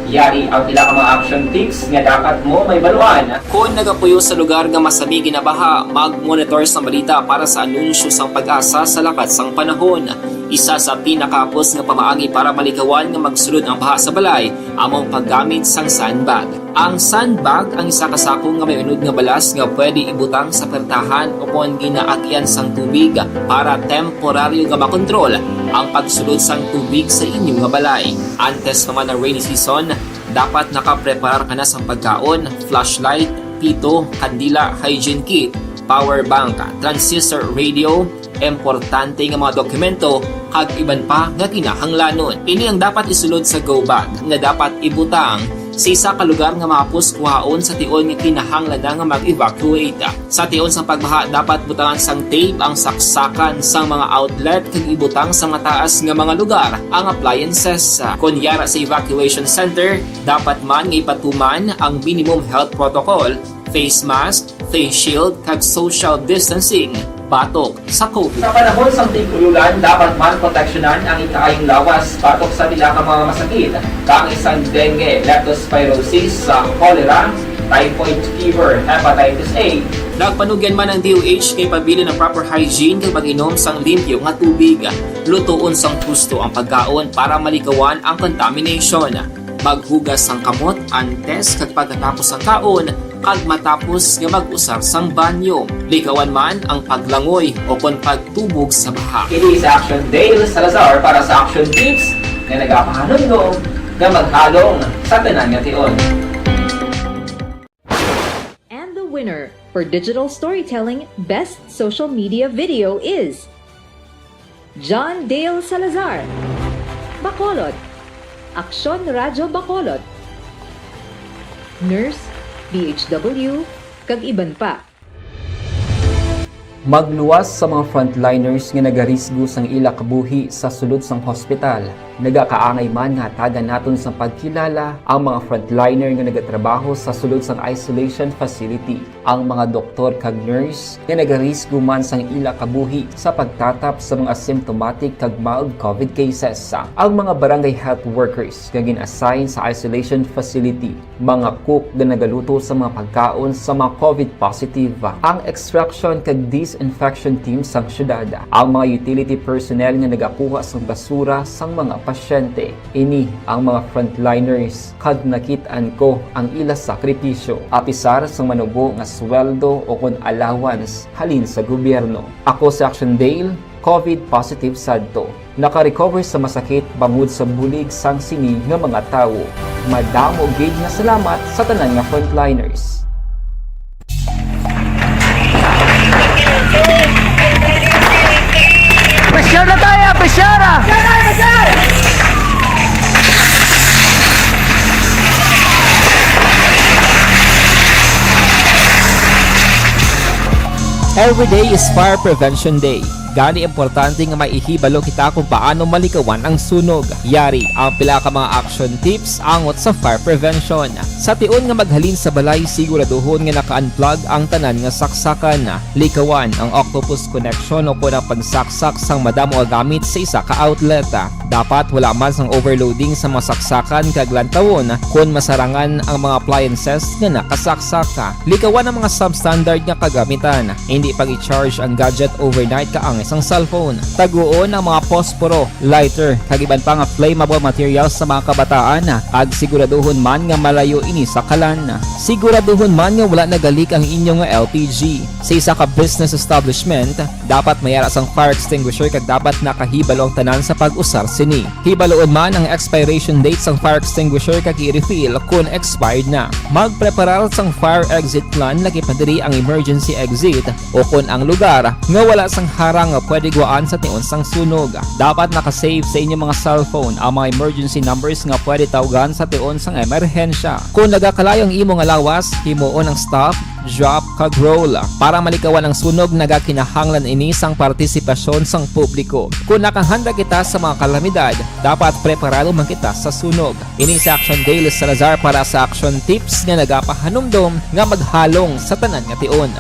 Yari ang pila ka mga action tips nga dapat mo mahibaluan. Kon nagapuyo sa lugar nga masami ginabaha, mag-monitor sang balita para sa anunsyo sang PAGASA sa lakat sang panahon. Isa sa pinakahapos nga pamaagi para malikawan nga magsulod ang baha sa balay amo ang paggamit sang sandbag. Ang sandbag ang isa ka sako nga may unod nga balas nga pwede ibutang sa pertahan ukon ginaagian sang tubig para temporaryo nga makontrol ang pagsulod sang tubig sa inyo nga balay. Antes pa man ang rainy season, dapat nakapreparar ka na sang pagkaon, flashlight, pito, kandila, hygiene kit, power bank, transistor radio, importante nga mga dokumento, kag iban pa nga kinahanglanon. Ini ang dapat isulod sa go bag nga dapat ibutang sa isa ka lugar nga mahapos kuhaon sa tion nga kinahanglan na nga mag-evacuate. Sa tion sang pagbaha, dapat butangan sang tape ang saksakan sang mga outlet kag ibutang sa mataas nga mga lugar ang appliances. Kon yara sa evacuation center, dapat man nga ipatuman ang minimum health protocol, face mask, face shield, kag social distancing batok sa COVID. Sa panahon sang tig-ulolan, dapat man proteksyonan ang ikaayong lawas batok sa pila ka mga masakit, kaangay sang dengue, leptospirosis, sa cholera, typhoid fever, hepatitis A. Nagpanugyan man ang D O H nga ipabilin ang proper hygiene kag mag-inom sang limpyo nga tubig. Lutoon sang husto ang pagkaon para malikawan ang contamination. Maghugas sang kamot antes kag pagkatapos sang kaon, kag matapos nga mag-usar sang banyo. Likawan man ang paglangoy o kon pagtubog sa baha. Ini si Action Dale Salazar para sa Action Tips. nga nagapahanumdom nga maghalong sa tanan nga tion. And the winner for Digital Storytelling Best Social Media Video is John Dale Salazar, Bacolod, Aksyon Radyo Bacolod, Nurse, B H W, kag iban pa. Magluwas sa mga frontliners nga nagarisgo sang ila kabuhi sa sulod sang hospital. Nagakaangay man nga hatagan naton sang pagkilala ang mga frontliner nga nagatrabaho sa sulod sang isolation facility, ang mga doktor kag nurse nga nagarisgo man sang ila kabuhi sa pagtatap sa mga asymptomatic kag mild COVID cases, ang mga barangay health workers nga gin-assign sa isolation facility, mga cook nga nagaluto sa mga pagkaon sa mga COVID positive, ang extraction kag disinfection team sang syudad, ang mga utility personnel nga nagakuha sang basura sang mga pasyente. Ini ang mga frontliners kag nakit-an ko ang ila sakripisyo, apisar sang manubo nga sweldo o kon allowance halin sa gobyerno. Ako si Action Dale, COVID positive sadto. Naka-recover sa masakit bangod sa bulig sang sini nga mga tawo. Madamo gid nga salamat sa tanan nga frontliners. Pressure na tayo! Pressure! Every day is Fire Prevention Day. Gani importante nga maihibalo kita kung paano malikawan ang sunog. Yari ang pila ka mga action tips angot sa fire prevention. Sa tion nga maghalin sa balay, siguraduhon nga naka-unplug ang tanan nga saksakan. Likawan ang octopus connection o kon ang pagsaksak sang madamo nga gamit sa isa ka outlet. Dapat wala man sang overloading sa mga saksakan kag lantawon kon masarangan ang mga appliances nga nakasaksak. Likawan ang mga substandard nga kagamitan. Hindi pag-i-charge ang gadget overnight kaangay sang cellphone. Taguon ang mga posporo, lighter, kag iban pa nga flammable materials sa mga kabataan, kag siguraduhon man nga malayo ini sa kalan. Siguraduhon man nga wala nagalik ang inyo nga L P G. Sa isa ka business establishment, dapat may ara sang fire extinguisher kag dapat nakahibalo ang tanan sa pag-usar sini. Hibaloon man ang expiration date sang fire extinguisher kag i-refill kon expired na. Magpreparar sang fire exit plan, lakip na diri ang emergency exit o kon ang lugar nga wala sang harang nga pwede gwaan sa tion sang sunog. Dapat naka-save sa inyo mga cellphone ang mga emergency numbers nga pwede tawgan sa tion sang emerhensya. Kon nagakalayo ang imo nga lawas, himuon ang stop, drop, kag roll. Para malikawan ang sunog, nagakinahanglan ini sang partisipasyon sang publiko. Kon nakahanda kita sa mga kalamidad, dapat preparado man kita sa sunog. Ini si Action Dale Salazar para sa Action Tips nga nagapahanumdom nga maghalong sa tanan nga tion.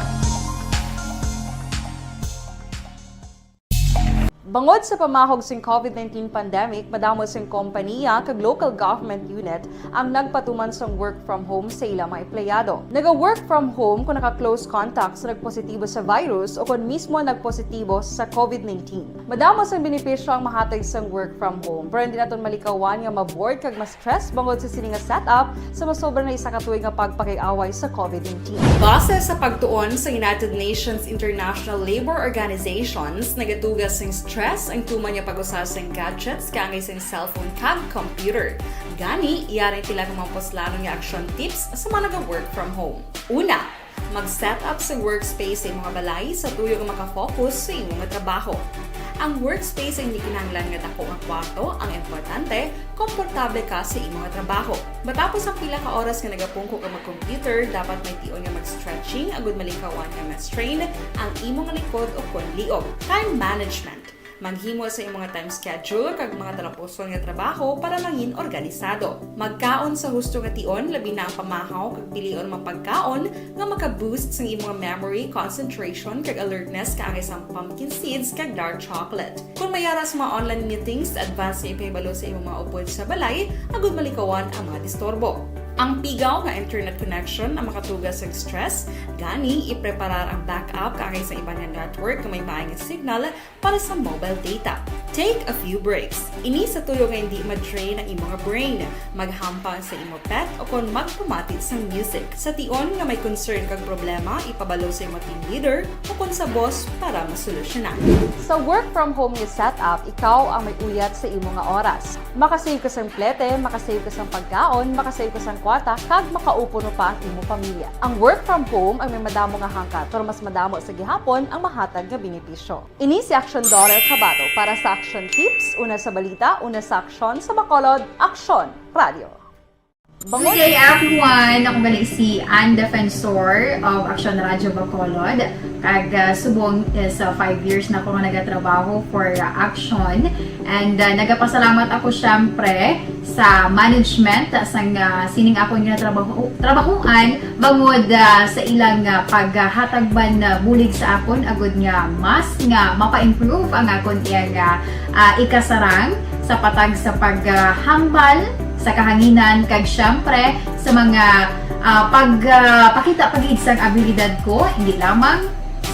Bangod sa pamahog sing COVID nineteen pandemic, madamo sing kompaniya kag local government unit ang nagpatuman sang work from home sa ila mga empleyado. Naga-work from home kung naka-close contact sa nagpositibo sa virus o kon mismo nagpositibo sa COVID nineteen. Madamo sang benepisyo ang mahatag sang work from home, pero hindi naton malikawan nga ma-bored kag ma-stress bangod sa sini nga setup sa masobra na isa ka tuig nga pagpakig-away sa COVID nineteen. Base sa pagtuon sa United Nations International Labour Organizations, nagaduga sing stress ang tuman nga pag-usa sing gadgets kaangay sing cellphone kag computer. Gani, yari ang pila ka mga puslanon nga action tips sa mga naga-work from home. Una, mag-set up sa workspace sa imong balay sa tuyo nga maka-focus sa imong trabaho. Ang workspace ay hindi kinahanglan nga dako nga kwarto, ang importante, komportable ka sa imong trabaho. Matapos ang pila ka oras nga nagapungko ka mag-computer, dapat may tion nga mag-stretching agud malikawan nga ma-strain ang imong likod o kon liog. Time management. Maghimo sa imong time schedule kag mga talapuson nga trabaho para mangin organisado. Magkaon sa husto nga tion, labi na ang pamahaw, kag pilion ang mga pagkaon nga maka-boost sang imong memory, concentration, kag alertness kaangay sang pumpkin seeds kag dark chocolate. Kung may ara sa mga online meetings, advance nga ipahibalo sa imong mga upod sa balay agud malikawan ang mga disturbo. Ang pigaw nga internet connection ang makatuga sa stress, gani ipreparar ang backup kaangay sa iban nga network nga may maayong signal para sa mobile data. Take a few breaks. Ini sa tuyo nga hindi ma-drain ang imo nga brain, maghampang sa imo pet o kon magpamati sang music. Sa tion nga may concern kag problema, ipabalo sa imo team leader o kon sa boss para masolusyonan. Sa work from home nga setup, ikaw ang may uyat sa imo nga oras. Makasave ka sang plete, makasave ka sang pagkaon, makasave ka sang kwarta, kag makaupo pa ang imo pamilya. Ang work from home ang may madamo nga hangkat, pero mas madamo sa gihapon ang mahatag nga benepisyo. Ini si Action Daughter Kabato para sa Action Tips, una sa balita, una sa aksyon, sa Bacolod, Aksyon Radio. Good day, everyone. Ako gali si Ann Defensor of Action Radio Bacolod. Kag, ah, subong is, ah, five years na ako nga nagatrabaho for, ah, Action. And, ah, nagapasalamat ako, syempre, sa management, ah, sang, ah, sining akon nga trabaho, trabahuan, bangod, ah, sa ilang, ah, paghatag man, ah, bulig sa akon, agud nga mas nga mapa-improve ang akon iyang, ah, ah, ikasarang sa patag sa paghambal sa kahanginan, kag syempre sa mga, ah, pag, ah, pakita pa gid sang abilidad ko, hindi lamang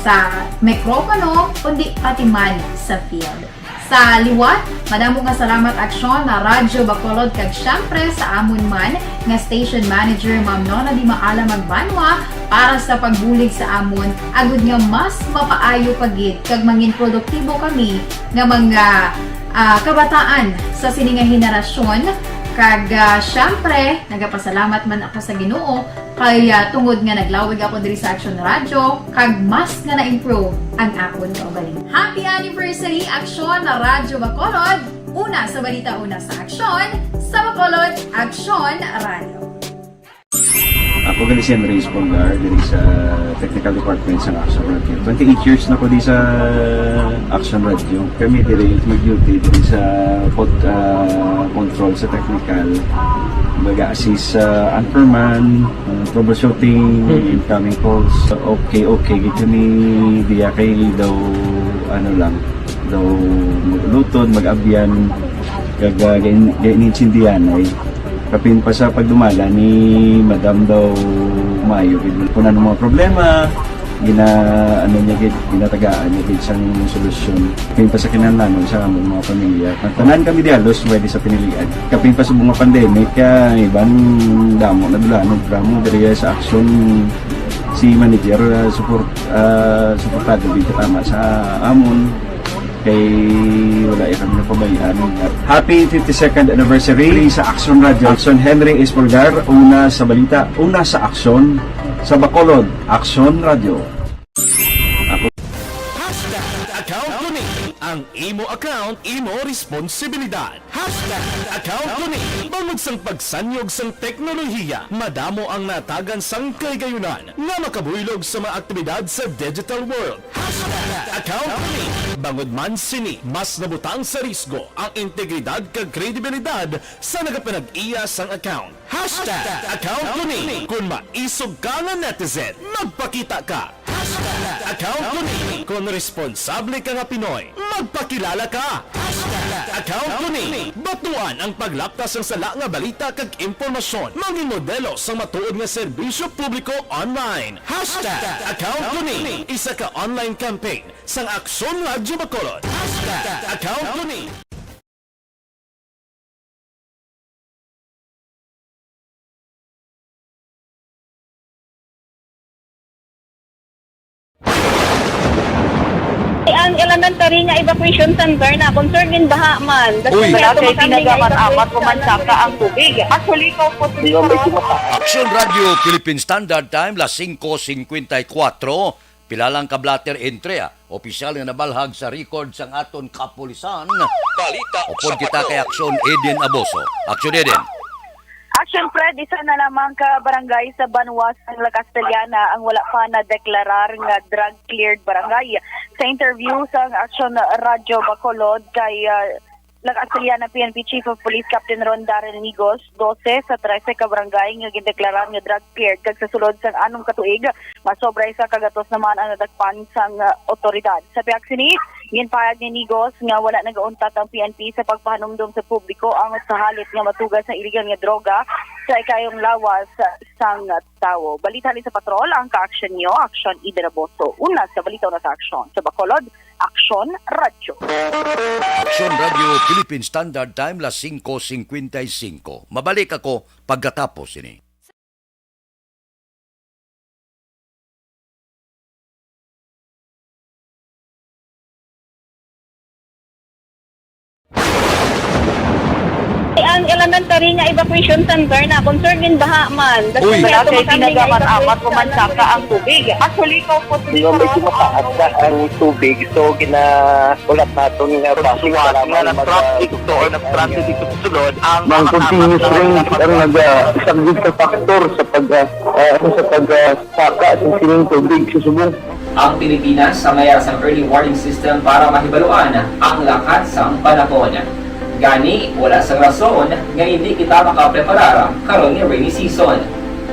sa mikropono, kundi pati man sa field. Sa liwat, madamo nga salamat, Aksyon na Radyo Bacolod, kag syempre sa amon man nga station manager, Ma'am Nona Di Maala Magbanwa, para sa pagbulig sa amon, agud nga mas mapaayo pa gid kag mangin produktibo kami nga mga, ah, kabataan sa sini nga henerasyon. Kag, ah, syempre, nagapasalamat man ako sa Ginoo kay, ah, tungod nga naglawig ako diri sa Action Radio, kag mas nga na-improve ang akon kaugalingon. Happy anniversary, Aksyon na Radyo Bacolod! Una sa balita, una sa aksyon, sa Bacolod, Aksyon Radio. Ako gali si Henry Espolgar, diri sa technical department sa Action Radio. Twenty-eight years na ko di sa Action Radio. Kami diri mag-duty diri sa pod-, ah, control sa technical. Mag-assist sa anchorman, ah, troubleshooting, incoming calls. Okay, okay, gid kami diya kay daw, ano lang, daw mag-ulutod, mag-abyan, kag, ah, gain-, gain-intindihan ay. Kapin pa sa pagdumala ni Madam daw maayo gid. Kung ano mga problema, gina-, ano niya gid, ginatagaan niya gid sang solusyon. Kapin pa sa kinahanglanon sa among mga pamilya. Ang tanan kami di halos pwede sa pinilian. Kapin pa sa mga pandemic, ah, iban damo na dulanog, damo diri sa aksyon si manager, ah, support, ah, suportado gid katama sa amon. Kay wala ya kami napabayaan. Happy fifty-second anniversary sa Action Radio. Action Henry Espolgar, una sa balita, una sa aksyon, sa Bacolod, Action Radio. Ako Hashtag account ko ni. Ang imo account, imo responsibilidad. Hashtag account ko ni. Bangod sang pagsanyog sang teknolohiya, madamo ang natagan sang kahigayunan nga makabuylog sa mga aktibidad sa digital world. Hashtag account ko ni. Bangod man sini, mas nabutang sa risgo ang integridad kag kredibilidad sa nagapanag-iya sang account. Hashtag account ko ni. Kung maisog ka nga netizen, magpakita ka. Hashtag account ko ni. Kung responsable ka nga Pinoy, magpakilala ka. Hashtag account ko ni. Batuan ang paglaptas sang sala nga balita kag impormasyon. Mangin modelo sang matuod nga serbisyo publiko online. Hashtag account ko ni. Isa ka online campaign sang Aksyon Radyo Bacolod. Hashtag account ko ni. Ang elementary nga evacuation center na concern din baha man. Uy. Wala kay tinaga man amat ko man saka ang tubig. Actually, ko po. Action Radio Philippine Standard Time, las singko singkwenta y kuwatro. Pila lang ka blotter entry, ah. Opisyal nga nabalhag sa record sang aton kapulisan. Balita. Upod sa kita kay Aksyon Eden Aboso. Aksyon Eden. Action Fred, isa na lamang ka barangay sa banwa sang La Castellana ang wala pa nadeklarar nga drug cleared barangay. Sa interview sang Action Radyo Bacolod kay, ah, La Castellana P N P Chief of Police Captain Ron Darren Nigos, dose sa trese ka barangay nga gindeklarar nga drug cleared, kag sa sulod sang anom ka tuig, masobra isa ka gatos naman ang nadakpan sang, ah, otoridad. Sa pihak sini, ginpahayag ni Nigos nga wala nagauntat ang P N P sa pagpahanumdom sa publiko angot sa halit nga matuga sa iligal nga droga sa ikayong lawas sang tawo. Balita ni sa Patrol, ang ka-action niyo, Action Iberaboso. Una sa balita, una sa aksyon. Sa Bacolod, Aksyon Radyo. Aksyon Radyo Philippine Standard Time, las singko singkwenta y singko. Mabalik ako pagkatapos ini. Ang elementary nga evacuation center na concern gin baha man. Uy. Wala kay tinaga man amat o mansaka ang tubig. Actually, ko po Medyo mataas na ang tubig, so ginaulat naton nga basi nga nag-traffic to or nag-transit dito sa sulod ang mga continuous rains ang nag-, ah, isang big factor sa pag, ah, ah, sa pag, ah, saka sa sining tubig sa subong. Ang Pilipinas ang may sang early warning system para mahibaluan ang lakat sang panahon. Gani, wala sang rason nga hindi kita makapreparar karon nga rainy season.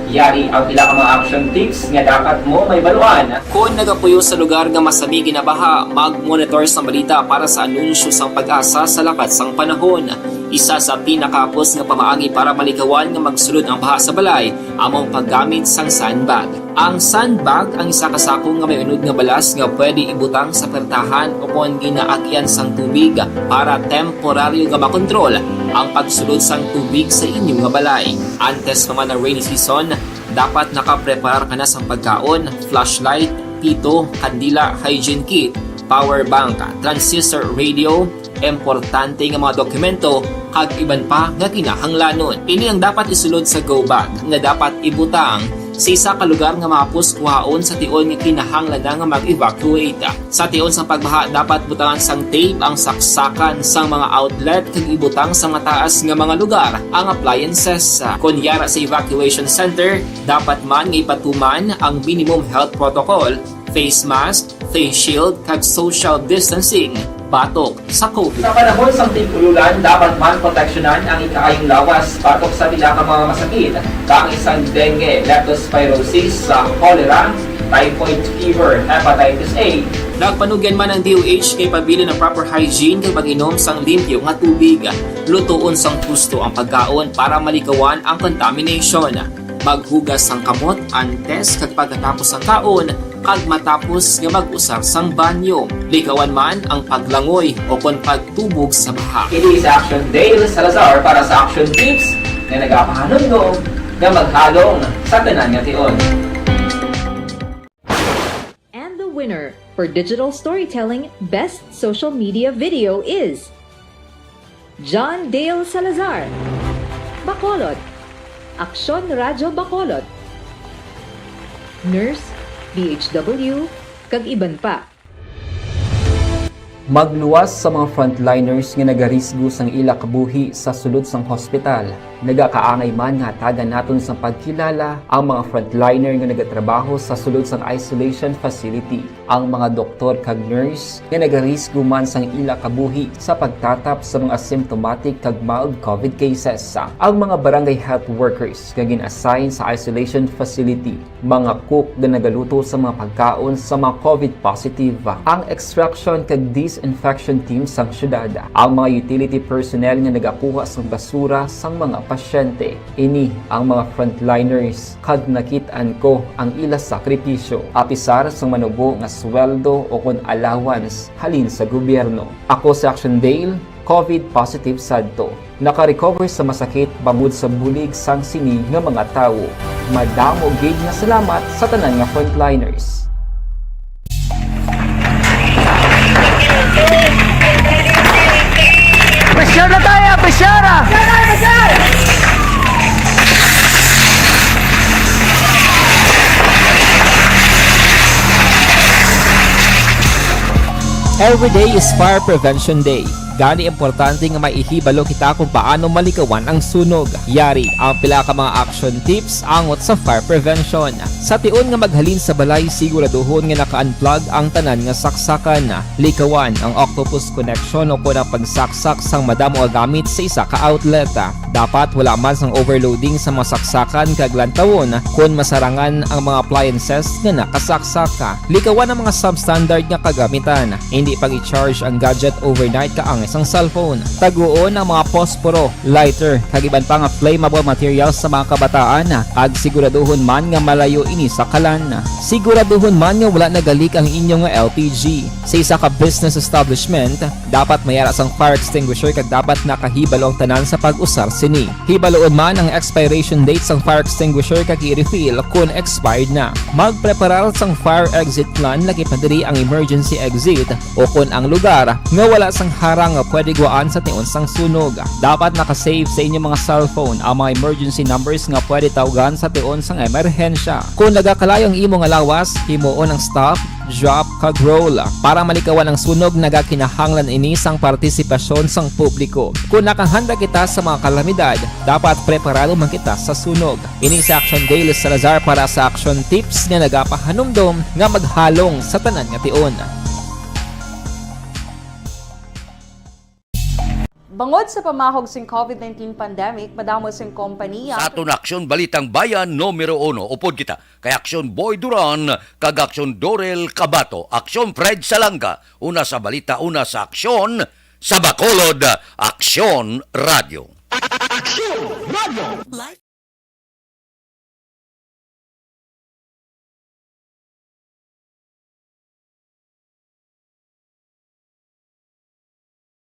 Yari ang pila ka mga action tips nga dapat mo mahibaluan. Kon nagapuyo sa lugar nga masami ginabaha, mag-monitor sang balita para sa anunsyo sang PAGASA sa lakat sang panahon. Isa sa pinakahapos nga pamaagi para malikawan nga magsulod ang baha sa balay amo ang paggamit sang sandbag. Ang sandbag ang isa ka sako nga may unod nga balas nga pwede ibutang sa pertahan o kon ginaagian sang tubig para temporaryo nga makontrol ang pagsulod sang tubig sa inyo nga balay. Antes pa man ang rainy season, dapat nakapreparar ka na sang pagkaon, flashlight, pito, kandila, hygiene kit, power bank, transistor radio, importante nga mga dokumento, kag iban pa nga kinahanglanon. Ini ang dapat isulod sa go bag nga dapat ibutang sa isa ka lugar nga mahapos kuhaon sa tion nga kinahanglan na nga mag-evacuate. Sa tion sang pagbaha, dapat butangan sang tape ang saksakan sang mga outlet kag ibutang sa mataas nga mga lugar ang appliances. Kon yara sa evacuation center, dapat man nga ipatuman ang minimum health protocol, face mask, face shield, kag social distancing batok sa COVID. Sa panahon sang tig-ululan, dapat man proteksyonan ang ikaayong lawas batok sa pila ka mga masakit, kaangay sang dengue, leptospirosis, sa cholera, typhoid fever, hepatitis A. Nagpanugyan man ang D O H kay pabilin ang proper hygiene kag pag-inom sang limpyo nga tubig. Lutoon sang husto ang pagkaon para malikawan ang contamination. Maghugas sang kamot antes kag pagkatapos sang kaon kag matapos nga mag-usar sang banyo. Likawan man ang paglangoy o kon pagtubog sa baha. Ini si Action Dale Salazar para sa Action Tips nga nagapahanumdom nga maghalong sa tanan nga tion. And the winner for digital storytelling best social media video is John Dale Salazar, Bacolod, Aksyon Radyo Bacolod, nurse, D H W, kag iban pa. Magluwas sa mga frontliners nga nagarisgo sang ila kabuhi sa sulod sang hospital. Nagakaangay man nga hatagan naton sang pagkilala ang mga frontliner nga nagatrabaho sa sulod sang isolation facility, ang mga doktor kag nurse nga nagarisgo man sang ila kabuhi sa pagtatap sa mga symptomatic kag mild COVID cases, ang mga barangay health workers nga gin-assign sa isolation facility, mga cook nga nagaluto sa mga pagkaon sa mga COVID positive, ang extraction kag disinfection team sang syudad, ang mga utility personnel nga nagakuha sang basura sang mga pasyente. Ini ang mga frontliners kag nakit-an ko ang ila sakripisyo. Apisar sang manubo nga sweldo o kon allowance halin sa gobyerno. Ako si Action Dale, COVID positive sadto. Naka-recover sa masakit bangod sa bulig sang sini nga mga tawo. Madamo gid nga salamat sa tanan nga frontliners. Pressure na tayo! Pressure! Every day is Fire Prevention Day. Gani, importante nga maihibalo kita kung paano malikawan ang sunog. Yari ang pila ka mga action tips angot sa fire prevention. Sa tion nga maghalin sa balay, siguraduhon nga naka-unplug ang tanan nga saksakan. Likawan ang octopus connection o kon ang pagsaksak sang madamo nga gamit sa isa ka outlet. Dapat wala man sang overloading sa mga saksakan kag lantawon kon masarangan ang mga appliances nga nakasaksak. Likawan ang mga substandard nga kagamitan. Hindi pag-i-charge ang gadget overnight kaangay sang cellphone. Taguon ang mga posporo, lighter, kag iban pa nga flammable materials sa mga kabataan, kag siguraduhon man nga malayo ini sa kalan. Siguraduhon man nga wala nagalik ang inyo nga L P G. Sa isa ka business establishment, dapat may ara sang fire extinguisher kag dapat nakahibalo ang tanan sa pag-usar sini. Hibaluon man ang expiration date sang fire extinguisher kag i-refill kon expired na. Magpreparar sang fire exit plan, lakip na diri ang emergency exit, o kon ang lugar nga wala sang harang nga pwede guwaan sa tion sang sunog. Dapat naka-save sa inyong mga cellphone ang mga emergency numbers nga pwede tawgan sa tion sang emerhensya. Kung nagakalayo ang imo nga lawas, himuon ang stop, drop, kag roll. Para malikawan ang sunog, nagakinahanglan ini sang partisipasyon sang publiko. Kung nakahanda kita sa mga kalamidad, dapat preparado man kita sa sunog. Ini si Action Dale Salazar para sa Action Tips nga nagapahanumdom nga maghalong sa tanan nga tion. Bangod sa pamahog sing covid nineteen pandemic, madamo sing kompanya. Sa aton Aksyon Balitang Bayan numero uno, upod kita kay Aksyon Boy Duran kag Aksyon Dorel Cabato, Aksyon Fred Salanga, una sa balita, una sa aksyon, sa Bacolod, Aksyon Radio. Aksyon Radio.